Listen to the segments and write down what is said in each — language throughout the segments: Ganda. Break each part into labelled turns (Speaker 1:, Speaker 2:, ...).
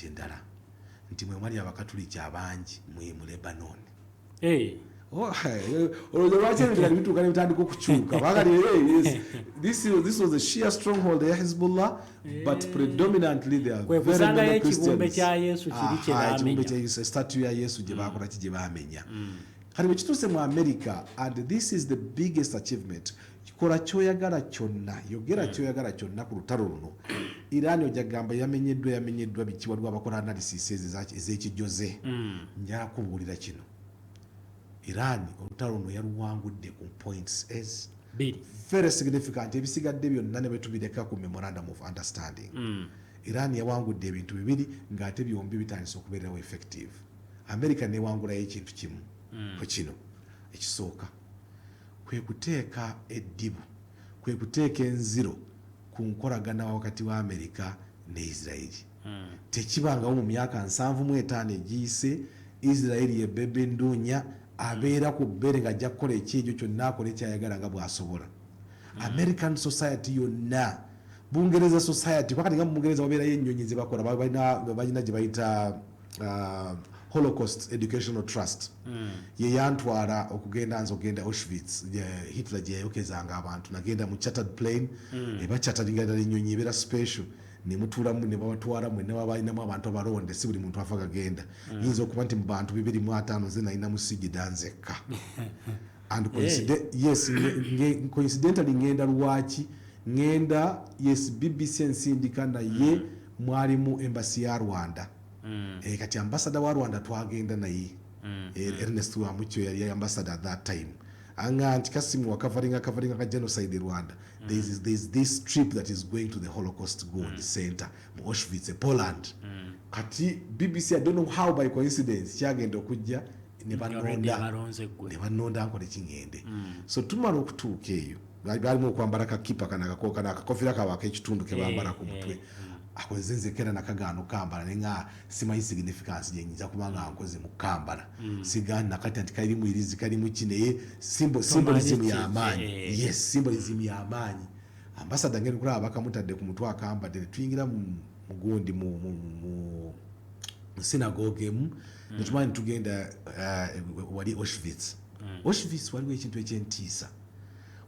Speaker 1: Achievement endala nti mwe mwali Abakatuliki abangi mu Lebanon. Oh, olowooza lwaki ebintu kati bituuka ne bitandika okukyuka? Kubanga yes, this was a Shia stronghold ya Hezbollah, but predominantly there are
Speaker 2: Kwe
Speaker 1: very
Speaker 2: kusangayo
Speaker 1: many
Speaker 2: ekibumbe
Speaker 1: Christians.
Speaker 2: kya Yesu kiri kye
Speaker 1: Aha, ekibumbe
Speaker 2: baamenya.
Speaker 1: kya Yesu, statue ya Yesu gye bakola ki, gye baamenya. Kati bwe kituuse mu America, and this is the biggest achievement, kola kyoyagala kyonna, yogera kyoyagala kyonna ku lutalo luno, Iran ojja kugamba yamenyeddwa, yamenyeddwa biki, waliwo abakola analysis ezo ez'ekijoze. Njala kubuulira kino: Iran olutalo luno yaluwangudde ku points as
Speaker 2: Bbiri.
Speaker 1: very significant. Ebisigadde byonna ne bwetubireka ku memorandum of understanding, Iran yawangudde ebintu bibiri ng'ate byombi bitandise okubeererawo effective. America newangulayo ekintu kimu. Ku kino ekisooka kwe kuteeka eddibu, kwe kuteeka enziro ku nkolagana wakati wa Amerika ne Isiraeri. Tekibangawo mu myaka 75 egiyise. Isiraeri ye bebe nduunya abeera ku bbere ng'ajja kukola ekyegyo kyonna, akola ekyayagala nga bw'asobola. American society yonna, Bungereza society, kuba kati nga mu Bungereza wabeerayo ennyonyi zebakola, balina gye bayita Holocaust Educational Trust. Ye yantwala okugenda, nze okugenda Auschwitz, Hitler gye yayokezanga abantu. Nagenda mu chartered plane, eba charteringa ddala ennyonyi ebeera special, nemutuulamu ne babatwala mwenna, baba balinamu abantu abalonde, si buli muntu afa gagenda. Yinza okuba nti mu bantu 250 nze nalinamu sigida nzekka. And yes, coincidentally ngenda, lwaki ngenda? Yes, BBC ensindika, naye mwalimu embassy ya Rwanda. Kati ambassador wa Rwanda twagenda naye, Ernest Rwamucyo yali ambassador at that time. Anga nti Kasimu wakavaringa coveringa ka genocide in Rwanda, there is this trip that is going to the Holocaust gundi center mu Auschwitz e Poland. Kati BBC, I don't know how, by coincidence kyagenda okujja ne
Speaker 2: Already
Speaker 1: banonda
Speaker 2: balonze ggwe.
Speaker 1: Ne banonda nkole kingende. So tumala okutuuka eyo, balimu okwambala kakipa kano kano akakofira kaabwe ak'ekitundu ke bambala ku mutwe. Ako nze nzekera nakagaana okukambala, naye nga simanyi significance gyenyinza kuba nga nkoze mu kukambala. Sigaani nakati nti kalimu irizi, kalimu ki, naye symbolism
Speaker 2: ki-
Speaker 1: y'amaanyi. Yes, symbolism y'amaanyi. Ambassador ngenda okulaba bakamutadde ku mutwe, akambadde, ne tuyingira mu mugundi mu synagogue emu, netumala netugenda wali Auschwitz. Auschwitz waliwo ekintu ekyentiisa,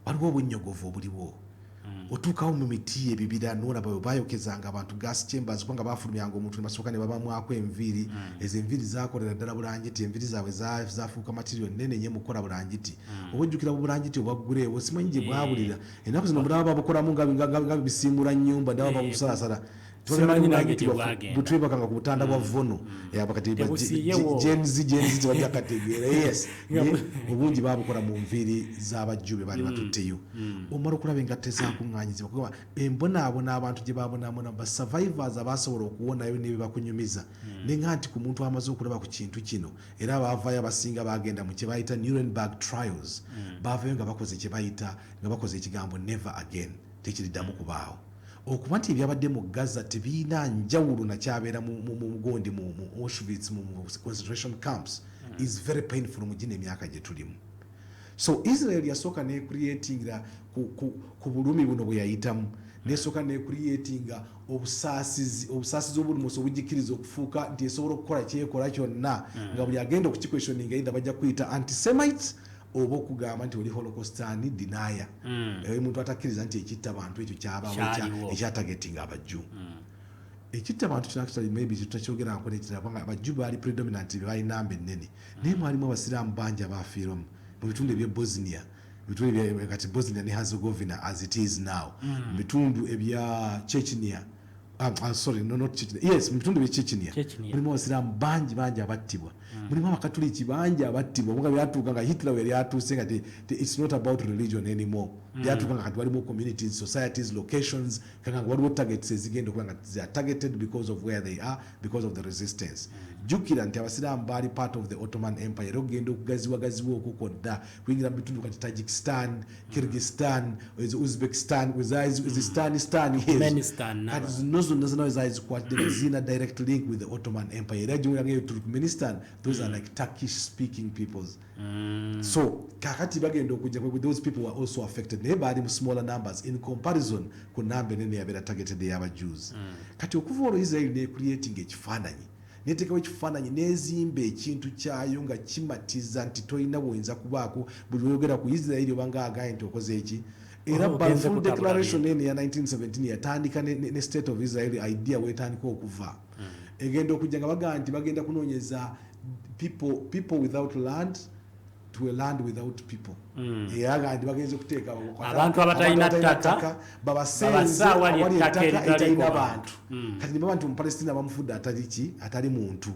Speaker 1: waliwo obunnyogovu obuliwo. Otuukawo mu miti ebibira nolaba bwe bayokezanga abantu, gas chambers, kubanga bafulumyanga omuntu ne basooka ne babamwako enviiri. Ezo enviiri zakolera ddala bulangiti, enviiri zaabwe zafuuka material nene nnyo mu kukola bulangiti. Oba ojjukira bulangiti obwa grey, simanyi gye bwabulira. Ennaku zino mulaba babukolamu nga bisiimula nnyumba, ndaba babusalasala.
Speaker 2: Simanyi nange gye bwagenda.
Speaker 1: Butwebakanga ku butanda bwa vono. Kati
Speaker 2: Tebusiiyewo.
Speaker 1: Gen Z tebajja kategeera. Yes, naye obungi babukola mu nviiri z'abajju be baali batutteyo. Omala okulaba engatto ezakuŋŋaanyizibwa, kugamba embonaabona abantu gye babonaabona, ba survivors abasobola okuwonayo ne bebakunyumiza, nenga nti ku muntu amaze okulaba ku kintu kino. Era baavaayo abasinga bagenda mu kye bayita Nuremberg Trials. Baavayo nga bakoze kye bayita, nga bakoze ekigambo "never again", tekiriddamu kubaawo. Okuba nti ebyabadde mu Gaza tebiina njawulo nakyabeera mu mugondi mu Auschwitz, mu concentration camps, is very painful mu gino emyaka gye tulimu. So Israel yasooka necreatinga ku bulumi buno bwe yayitamu, nesooka necreatinga obusaasizi, obusaasizi obulumusi obugikiriza okufuuka nti esobola okukola kyekola kyonna, nga buli agenda okukiquestioninga either bajja kuyita antisemites oba okugamba nti oli Holocaust denier, omuntu atakkiriza nti ekitta bantu ekyo kyabaawo,
Speaker 2: Kyaliwo.
Speaker 1: ekyatargetinga Abajju. Ekitta bantu kino actually maybe tutakyogeranko nekirala, kubanga Abajju baali predominant, baali namba ennene, naye mwalimu Abasiraamu bangi abafiiramu mu bitundu ebye Bosnia, bitundu ebya kati Bosnia ne Herzegovina as it is now, mu bitundu ebya Chechnya, sorry, no, not Chechnya. Yes, mu bitundu ebya Chechnya.
Speaker 2: Chechnya.
Speaker 1: Mulimu Abasiraamu bangi bangi abattibwa, mulimu Abakatuliki bangi abattibwa, kubanga byatuuka nga Hitler we yali atuuse nga it's not about religion anymore. Byatuuka nga kati walimu communities, societies, locations, kanga nga waliwo targets ezigenda okuba nga they are targeted because of where they are, because of the resistance. Jjukira nti Abasiraamu baali part of the Ottoman Empire, era okugenda okugaziwagaziwa okwo kwonna kuyingira mu bitundu kati Tajikistan, Kyrgyzstan, ezo Uzbekistan, zistan stan.
Speaker 2: Turkmenistan.
Speaker 1: Kati zino Zonna zonna zaali zikwatidde nga zirina direct link with the Ottoman Empire. Era giwulira nga Turkmenistan, those are like Turkish speaking peoples. So kakati bagenda okujja, those people were also affected, naye baali mu smaller numbers in comparison ku namba enene yabeera targeted ey'Abajews. Kati okuva olwo Israel necreating ekifaananyi, neteekawo ekifaananyi, nezimba ekintu kyayo nga kimatiza nti tolina bwoyinza kubaako buli lwoyogera ku Israel obanga agaye nti okoze eki. Era
Speaker 2: Oh, ogenze
Speaker 1: Balfour
Speaker 2: kutabula.
Speaker 1: Declaration eno eya 1917 yatandika ne State of Israel idea wetandika okuva. Egenda okujja nga bagamba nti bagenda kunoonyeza people without land to a land without people. Eraga nti bagenze kuteeka
Speaker 2: Abantu abatalina ttaka,
Speaker 1: babasenze
Speaker 2: babassa awali
Speaker 1: awali
Speaker 2: ettaka
Speaker 1: ettaka
Speaker 2: eritaliko
Speaker 1: eritalina
Speaker 2: bantu.
Speaker 1: bantu. Kati ne baba nti Omupalestina bamufudde atali ki, atali muntu.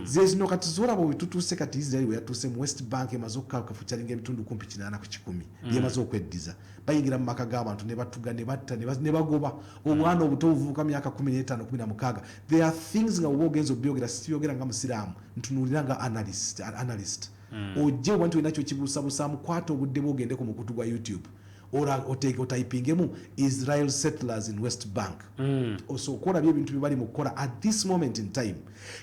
Speaker 1: Ze zino kati zolaba wetutuuse kati. Israel weyatuuse mu West Bank, emaze okukafukyalinga ebitundu kumpi 80% byemaze okweddiza. Bayingira mu maka g'abantu ne batuga ne batta ne bagoba obwana obuto obuvubuka myaka 15, 16. There are things nga oba ogenza obyogera, sibyogera nga musiraamu, ntunuulira nga analyst. Ojje oba nti olina kyokibuusabusaamu, kwata obudde bwe ogende ku mukutu gwa YouTube ora otypingemu "Israel settlers in West Bank", osooka olabye ebintu bye bali mu kukola at this moment in time.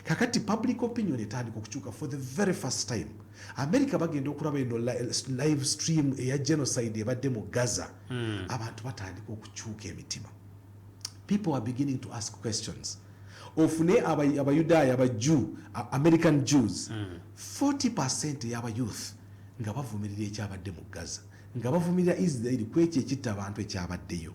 Speaker 1: Kakati public opinion etandika okukyuka for the very first time. America bagenda okulaba eno live stream eya genocide ebadde mu Gaza. Abantu batandika okukyuka emitima. People are beginning to ask questions. Ofune Abayudaaya, Abajew, American Jews, 40% ey'abayouth nga bavumirira ekyabadde mu Gaza, nga bavumirira Israel ku ekyo ekitta abantu ekyabaddeyo.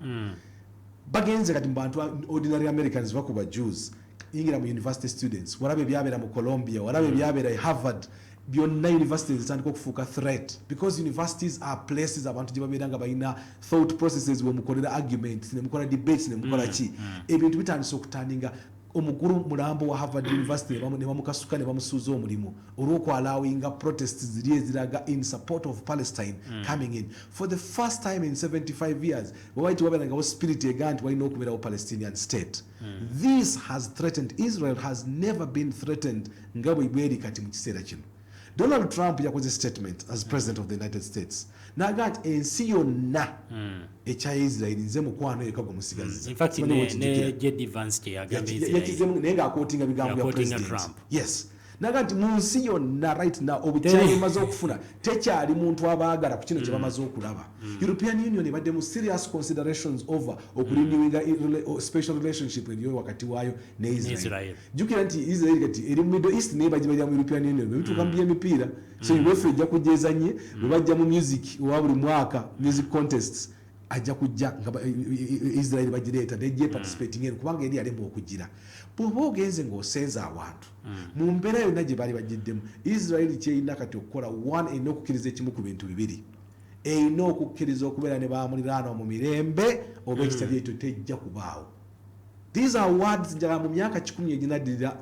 Speaker 1: Bagenze kati mu bantu ordinary Americans, bakuba Jews, yingira mu university students, walaba ebyabeera mu Columbia, walaba ebyabeera e Harvard. Byonna universities zitandika okufuuka threat because universities are places abantu gye babeera nga balina thought processes, wemukolera arguments, nemukola debates, nemukola ki. Ebintu bitandise okutandinga. Omukulu mulambo wa Harvard University ne bamukasuka ne bamusuuza omulimu olw'okwallowinga protests ziri eziraga in support of Palestine coming in for the first time in 75 years. Bwebaali tewabeerangawo spirit ega nti walina okubeerawo Palestinian state. This has threatened Israel, has never been threatened nga bwe bweri kati mu kiseera kino. Donald Trump yakoze statement as president of the United States, naga nti ensi yonna ekya Israel, nze mukwano yekka gwe musigaziza.
Speaker 2: In fact,
Speaker 1: Simanyi bw'okijjukira.
Speaker 2: Ne JD Vance kyeyagamba Israel.
Speaker 1: Yakizemu naye ng'aquotinga bigambo bya
Speaker 2: Yaquotinga
Speaker 1: president.
Speaker 2: Trump.
Speaker 1: Yes, naga nti mu nsi yonna right now obukyayi emaze okufuna tekyali muntu abaagala ku kino kye bamaze okulaba. European Union ebadde mu serious considerations over okurenewinga special relationship eriyo wakati waayo ne Israel.
Speaker 2: Israel.
Speaker 1: Jjukira nti Israel kati eri mu Middle East, naye bagibalira mu European Union. Bwe bituuka mu byemipiira, so UEFA ejja kujja ezanye. Bwe bajja mu music owa buli mwaka, music contests, ajja kujja nga Israel bagireeta nejja participating eno kubanga eri yalemwa okugira. Bw'oba ogenze ng'osenza awantu mu mbeera yonna gye baali bagiddemu, Israel kyerina kati okukola, one, erina okukkiriza ekimu ku bintu bibiri: erina okukkiriza okubeera ne bamuliraanwa mu mirembe, oba ekitali ekyo tejja kubaawo. These are words njagala mu myaka 100 eginaddirira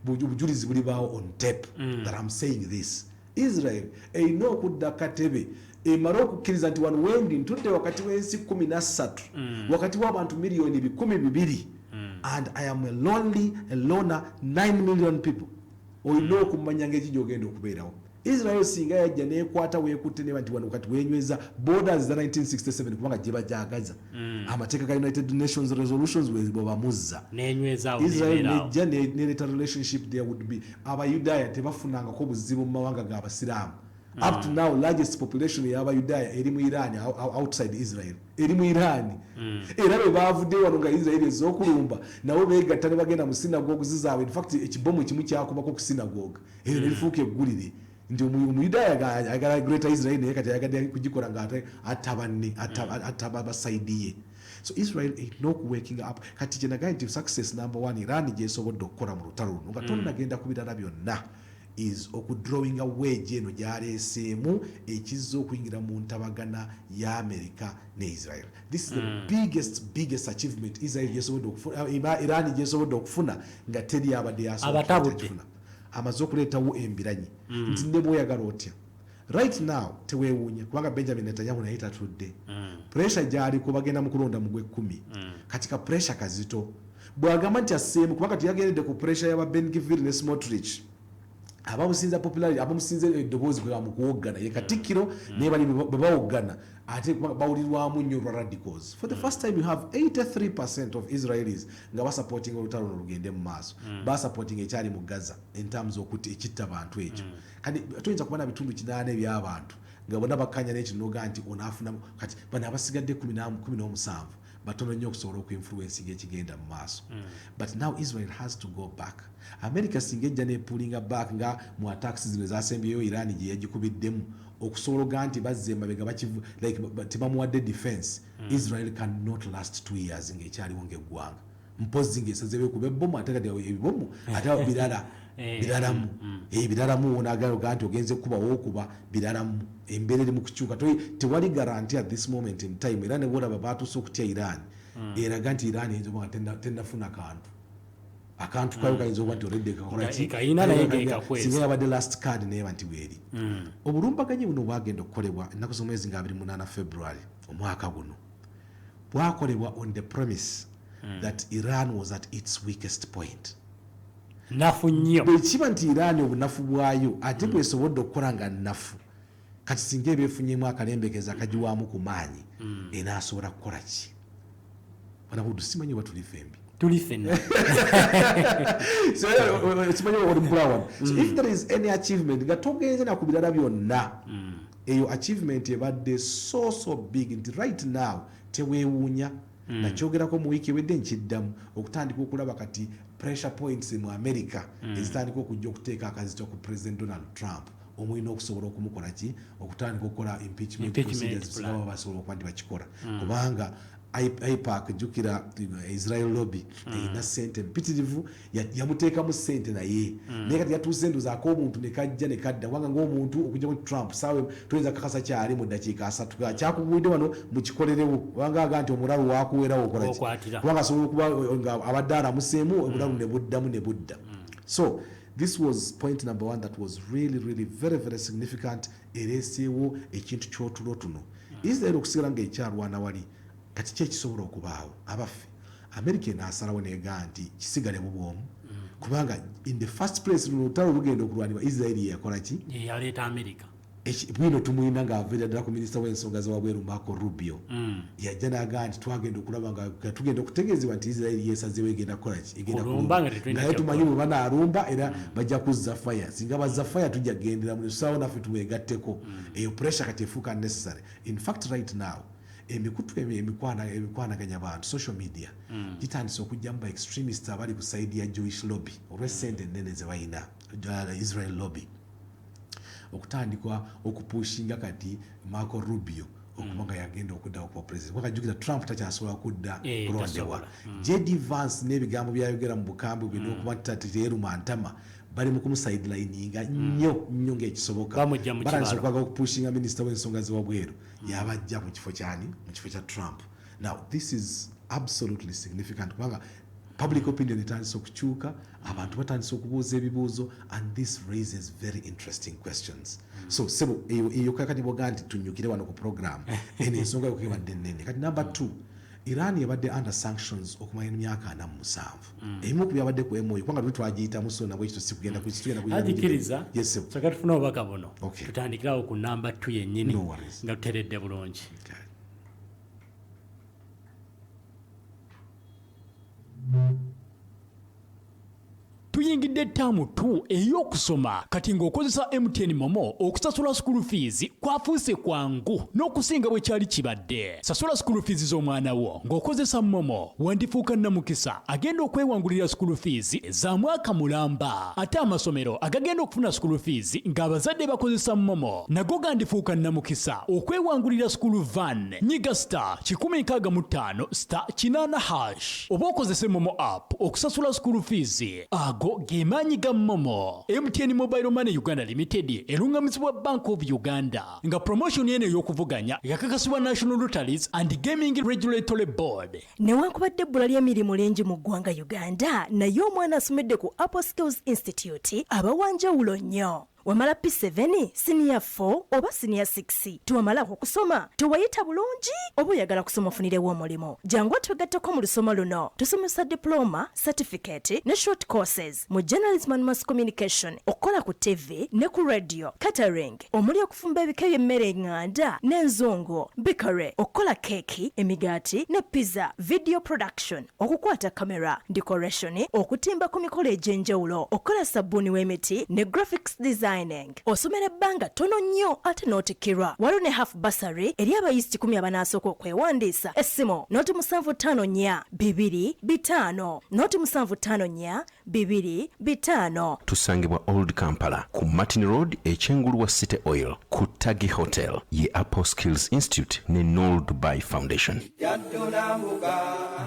Speaker 1: obujulizi bulibaawo on tape that I'm saying this. Israel erina okudda katebe emale okukkiriza nti wano wendi ntudde wakati w'ensi 13, wakati w'abantu miliyoni 200, and I am a lonely, a loner 9 million people. Olina okumanya ngeri gyogenda okubeerawo. Israel singa yajja nekwata weekutte neba nti wano kati wenyweza borders za 1967, kubanga gye bajagaza amateeka ga United Nations resolutions bwe bamuzza.
Speaker 2: Nenywezaawo.
Speaker 1: Israel
Speaker 2: nebeeraawo.
Speaker 1: nejja nereta relationship, there would be Abayudaaya tebafunangako buzibu mu mawanga g'Abasiraamu. Up to now, largest population y'Abayudaaya eri mu Iran, outside Israel eri mu Iran. Era bwe bavuddeyo wano nga Israel ez'okulumba, nabo begatta ne bagenda mu synagogues zaabwe. In fact, ekibomu kimu kyakubako ku synagogue eyo nerifuuka eggulire nti Omuyudaaya ayagala Greater Israel, naye kati ayagadde kugikola nga ate atta banne, atta basaidiye. So Israel erina okuwaking up. Kati kyenagaye nti success number one Iran gyesobodde okukola mu lutalo luno nga tonnagenda ku birala byonna is okudrawinga wedge eno gyaleeseemu ekizza okuyingira mu ntabagana ya America ne Israel. This is the biggest achievement Israel gyesobodde okufuna, Iran gyesobodde okufuna nga teri abadde yasobola
Speaker 2: Abatabudde.
Speaker 1: kugifuna. Amaze okuleetawo embiranyi nti ne bwoyagala otya right now teweewuunya, kubanga Benjamin Netanyahu naye tatudde. Pressure gyaliko, bagenda mu kulonda mu gw'ekkumi. Kati ka pressure kazito bw'agamba nti asseemu, kubanga teyagendedde ku pressure y'aba Ben Gvir ne Smotrich. Abamusinza popularity, abamusinza eddoboozi kwe bamukuwoggana ye Katikkiro, naye bali bwe bawoggana ate bawulirwamu nnyo olwa radicals. For the first time you have 83% of Israelis nga basupporting olutalo luno lugende mu maaso, basupporting ekyali mu Gaza in terms okuti ekitta bantu ekyo. Kati toyinza kuba na bitundu 80 ebyabantu nga bonna bakkanya n'ekinoga nti onaafuna. Kati bano abasigadde 17 batono nnyo okusobola okuinfluencinga ekigenda mu maaso. But now Israel has to go back. America singa ejja nepullinga back nga mu attacks zino ezasembyeyo Iran gye yagikubiddemu, okusobola oga nti bazza emabega bakivu like tebamuwadde defense, Israel cannot last 2 years ng'ekyaliwo ng'eggwanga, mpozi ng'esazeewo ekuba ebbomu. Ate kati ebibomu ate birala biralamu. Biralamu wonagala nti ogenze kuba wokuba biralamu. Embeera eri mu kukyuka. Tewali guarantee at this moment in time. Era ne bwolaba batuuse okutya Iran, eraga nti Iran eyinza okuba nga tennafuna kantu, akantu kayo kayinza okuba nti already kakola ki?
Speaker 2: Kayina naye ng'ekakwese.
Speaker 1: Singa yabadde last card neeba nti bweri. Obulumbaganyi buno bwagenda okukolebwa ennaku z'omwezi nga 28 February omwaka guno. Bwakolebwa on the premise that Iran was at its weakest point.
Speaker 2: Nafu nnyo.
Speaker 1: Bwe kiba nti Iran obunafu bwayo ate bwesobodde okukola nga nnafu, kati singa eba efunyemu akalembekeza akagiwaamu ku maanyi, enaasobola kukola ki? Banabudu, simanyi oba tuli fembi.
Speaker 2: Tuli ffenna.
Speaker 1: So, simanyi oba oli mukula wano. So if there is any achievement nga togenze na ku birala byonna, eyo achievement ebadde so so big nti right now teweewuunya. Nakyogerako mu wiiki ewedde, nkiddamu okutandika okulaba kati pressure points mu America ezitandika okujja okuteeka akazito ku President Donald Trump, omulina okusobola okumukola ki, okutandika okukola impeachment
Speaker 2: Impeachment
Speaker 1: procedures
Speaker 2: plan.
Speaker 1: singa baba basobola okuba nti bakikola, kubanga AIPAC, jjukira Israel lobby erina sente mpitirivu, yamuteekamu sente naye. Naye kati yatuuse ndozaako omuntu ne kajja ne kadda, kubanga ng'omuntu okujjako nti Trump saawe toyinza kakasa kyali mu ddakiika 30 kyakugwidde wano mukikolerewo, kubanga aga nti omulalu wakuwerawo okola ki?
Speaker 2: Okwatira.
Speaker 1: Kubanga asobola okuba nga abadde alamuseemu obulalu ne buddamu ne budda. So this was point number one that was really really very very significant. Ereeseewo ekintu ky'otulo tuno, Israel okusigala ng'ekyalwana wali. Kati ki ekisobola okubaawo? Abaffe, America enaasalawo negaa nti kisigale bubwomu? Kubanga in the first place luno olutalo lugenda okulwanibwa, Israel yeyakola ki?
Speaker 2: Yaleeta America.
Speaker 1: Bwino tumulina ng'aviira ddala ku minisita w'ensonga z'ewabweru Marco Rubio. Yajja n'agaa nti twagenda okulaba nga tugenda okutegeezebwa nti Israel yeesazeewo egenda kukola ki, egenda
Speaker 2: Kulumba
Speaker 1: kulumba.
Speaker 2: Nga tetulina
Speaker 1: Naye tumanyi
Speaker 2: kyakukola.
Speaker 1: bwe banaalumba era bajja kuzza fire. Singa bazza fire tujja kugendera mu tusaawo naffe tuweegatteko. Eyo pressure kati efuuka necessary. In fact right now emikutu emikwanaganya bantu, social media, gitandise okujjamu ba extremists abali ku side ya Jewish lobby olw'essente ennene ze balina, Israel lobby, okutandika okupushinga kati Marco Rubio okuba nga yagenda okudda okuba president, kubanga jjukira Trump takyasobola kudda
Speaker 2: Eh,
Speaker 1: kulondebwa.
Speaker 2: Tasobola.
Speaker 1: JD Vance n'ebigambo byayogera mu bukambwe bwe n'okuba nti teeruma ntama, bali mu kumusidelininga nnyo nnyo ng'ekisoboka.
Speaker 2: Bamujja mu
Speaker 1: Batandise
Speaker 2: kibalo.
Speaker 1: okwagala okupushinga minisita w'ensonga z'ewabweru yabajja mu kifo kyani, mu kifo kya Trump. Now this is absolutely significant kubanga public opinion etandise okukyuka, abantu batandise okubuuza ebibuuzo, and this raises very interesting questions. So sebo, eyo kakati boga nti tunyukire wano ku program eno, ensonga yokka ebadde ennene. Kati number two, Iran ebadde under sanctions okumala emyaka 47. Ebimu ku byabadde ku MOU, kubanga tuli twagiyitamu, so nabwe ekyo si kugenda tugenda
Speaker 2: Agikiriza.
Speaker 1: Yes, sir.
Speaker 2: Soka tufune obubaka buno.
Speaker 1: Okay.
Speaker 2: Tutandikirawo ku namba 2 yennyini.
Speaker 1: No worries.
Speaker 2: Nga tuteredde bulungi.
Speaker 1: Okay.
Speaker 3: Tuyingidde ttaamu 2 ey'okusoma kati ng'okozesa MTN MoMo. Okusasula school fees kwafuuse kwangu n'okusinga bwe kyali kibadde. Sasula school fees z'omwana wo ng'okozesa MoMo, wandifuuka namukisa agenda okwewangulira school fees za mwaka mulamba. Ate amasomero agagenda okufuna school fees ng'abazadde bakozesa MoMo nago gandifuuka namukisa okwewangulira school van. Nyiga star 165 star 8 hash oba okozese MoMo app okusasula school fees. Ago ge maanyi ga MoMo. MTN Mobile Money Uganda Limited erungamizibwa Bank of Uganda, nga promotion eno ey'okuvuganya yakakasibwa National Lotteries and Gaming Regulatory Board.
Speaker 4: Newankubadde ebbula ly'emirimu lingi mu ggwanga Uganda, naye omwana asomedde ku Apple Skills Institute aba wanjawulo nnyo. Wamala P7, siniya 4 oba siniya 6? Tewamalako okusoma? Tewayita bulungi oba oyagala kusoma ofunirewo omulimu? Jangu otwegatteko mu lusomo luno. Tusomesa diploma, certificate ne short courses mu journalism and mass communication, okukola ku TV ne ku radio, catering omuli okufumba ebika by'emmere eŋŋanda n'enzungu, bakery, okukola keeki, emigaati ne pizza, video production, okukwata kamera, decoration, okutimba ku mikolo egy'enjawulo, okukola sabbuuni w'emiti ne graphics designing. Osomera ebbanga ttono nnyo ate n'otikkirwa. Waliwo ne half bursary eri abayizi 100 abanaasooka okwewandiisa. Essimu 0754 2 5 0754 2 5.
Speaker 5: Tusangibwa Old Kampala ku Martin Road, ekyengulu wa City Oil, ku Tagi Hotel ye Apple Skills Institute ne Noor Dubai Foundation.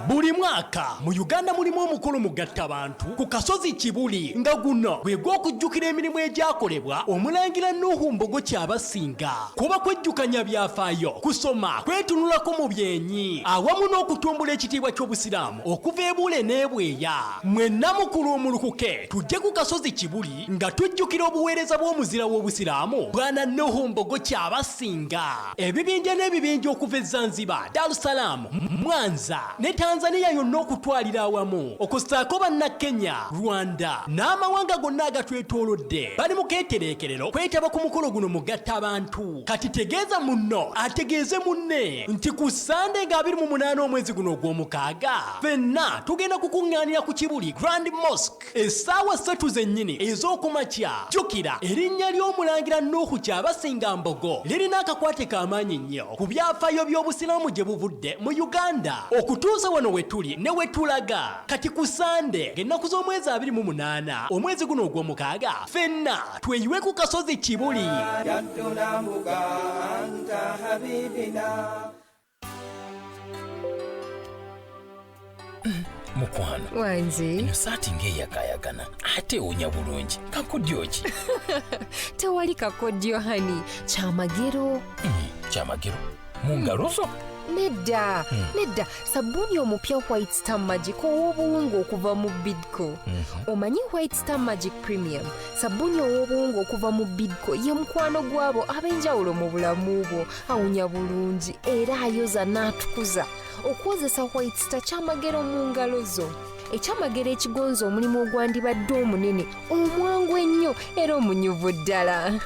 Speaker 3: Buli mwaka mu Uganda mulimu omukolo mugatta bantu ku kasozi Kibuli, nga guno gwe gw'okujjukira emirimu egyakolebwa Omulangira Nuhu Mbogo Kyabasinga. Kuba kwejjukanya byafaayo, kusoma, kwetunulako mu byenyi awamu n'okutumbula ekitiibwa ky'Obusiraamu okuva ebuule n'ebweya. Mwenna mukulu omulukuke tujje ku kasozi Kibuli nga tujjukira obuweereza bw'omuzira w'Obusiraamu Bwana Nuhu Mbogo Kyabasinga. Ebibinja n'ebibinja okuva e Zanzibar, Dar es Salaam, Mwanza ne Tanzania yonna okutwalira awamu, okussaako Bannakenya, Rwanda n'amawanga gonna agatwetoolodde, bali mu keetereekerero kwetaba ku mukolo guno mugatta abantu. Kati tegeeza munno ategeeze munne nti ku Sande nga 28 omwezi guno ogw'omukaaga, ffenna tugenda kukuŋŋaanira ku Kibuli Grand Mosque essaawa 3 zennyini ez'okumakya. Jjukira erinnya ly'Omulangira Nuuhu Kyabasinga Mbogo lirina akakwate k'amaanyi nnyo ku byafaayo by'Obusiraamu gye buvudde mu Uganda okutuusa wano we tuli ne we tulaga. Kati ku Sande ng'ennaku z'omwezi 28 omwezi guno ogw'omukaaga, ffenna tweyiwe ku kasozi Kibuli.
Speaker 6: Mukwano
Speaker 7: Wangi.
Speaker 6: Eno saati ng'eyakaayakana ate ewunya bulungi, kakodyo ki?
Speaker 7: Tewali kakodyo honey, kyamagero.
Speaker 6: Kyamagero mu ngalo zo?
Speaker 7: Nedda, nedda, sabbuuni omupya White Star Magic ow'obuwunga okuva mu Bidco. Omanyi White Star Magic Premium, sabbuuni ow'obuwunga okuva mu Bidco, ye mukwano gw'abo ab'enjawulo mu bulamu bwo. Awunya bulungi era ayoza n'atukuza. Okwozesa White Star kyamagero mu ngalo zo, ekyamagero ekigonza omulimu ogwandibadde omunene, omwangu ennyo era omunyuvu ddala.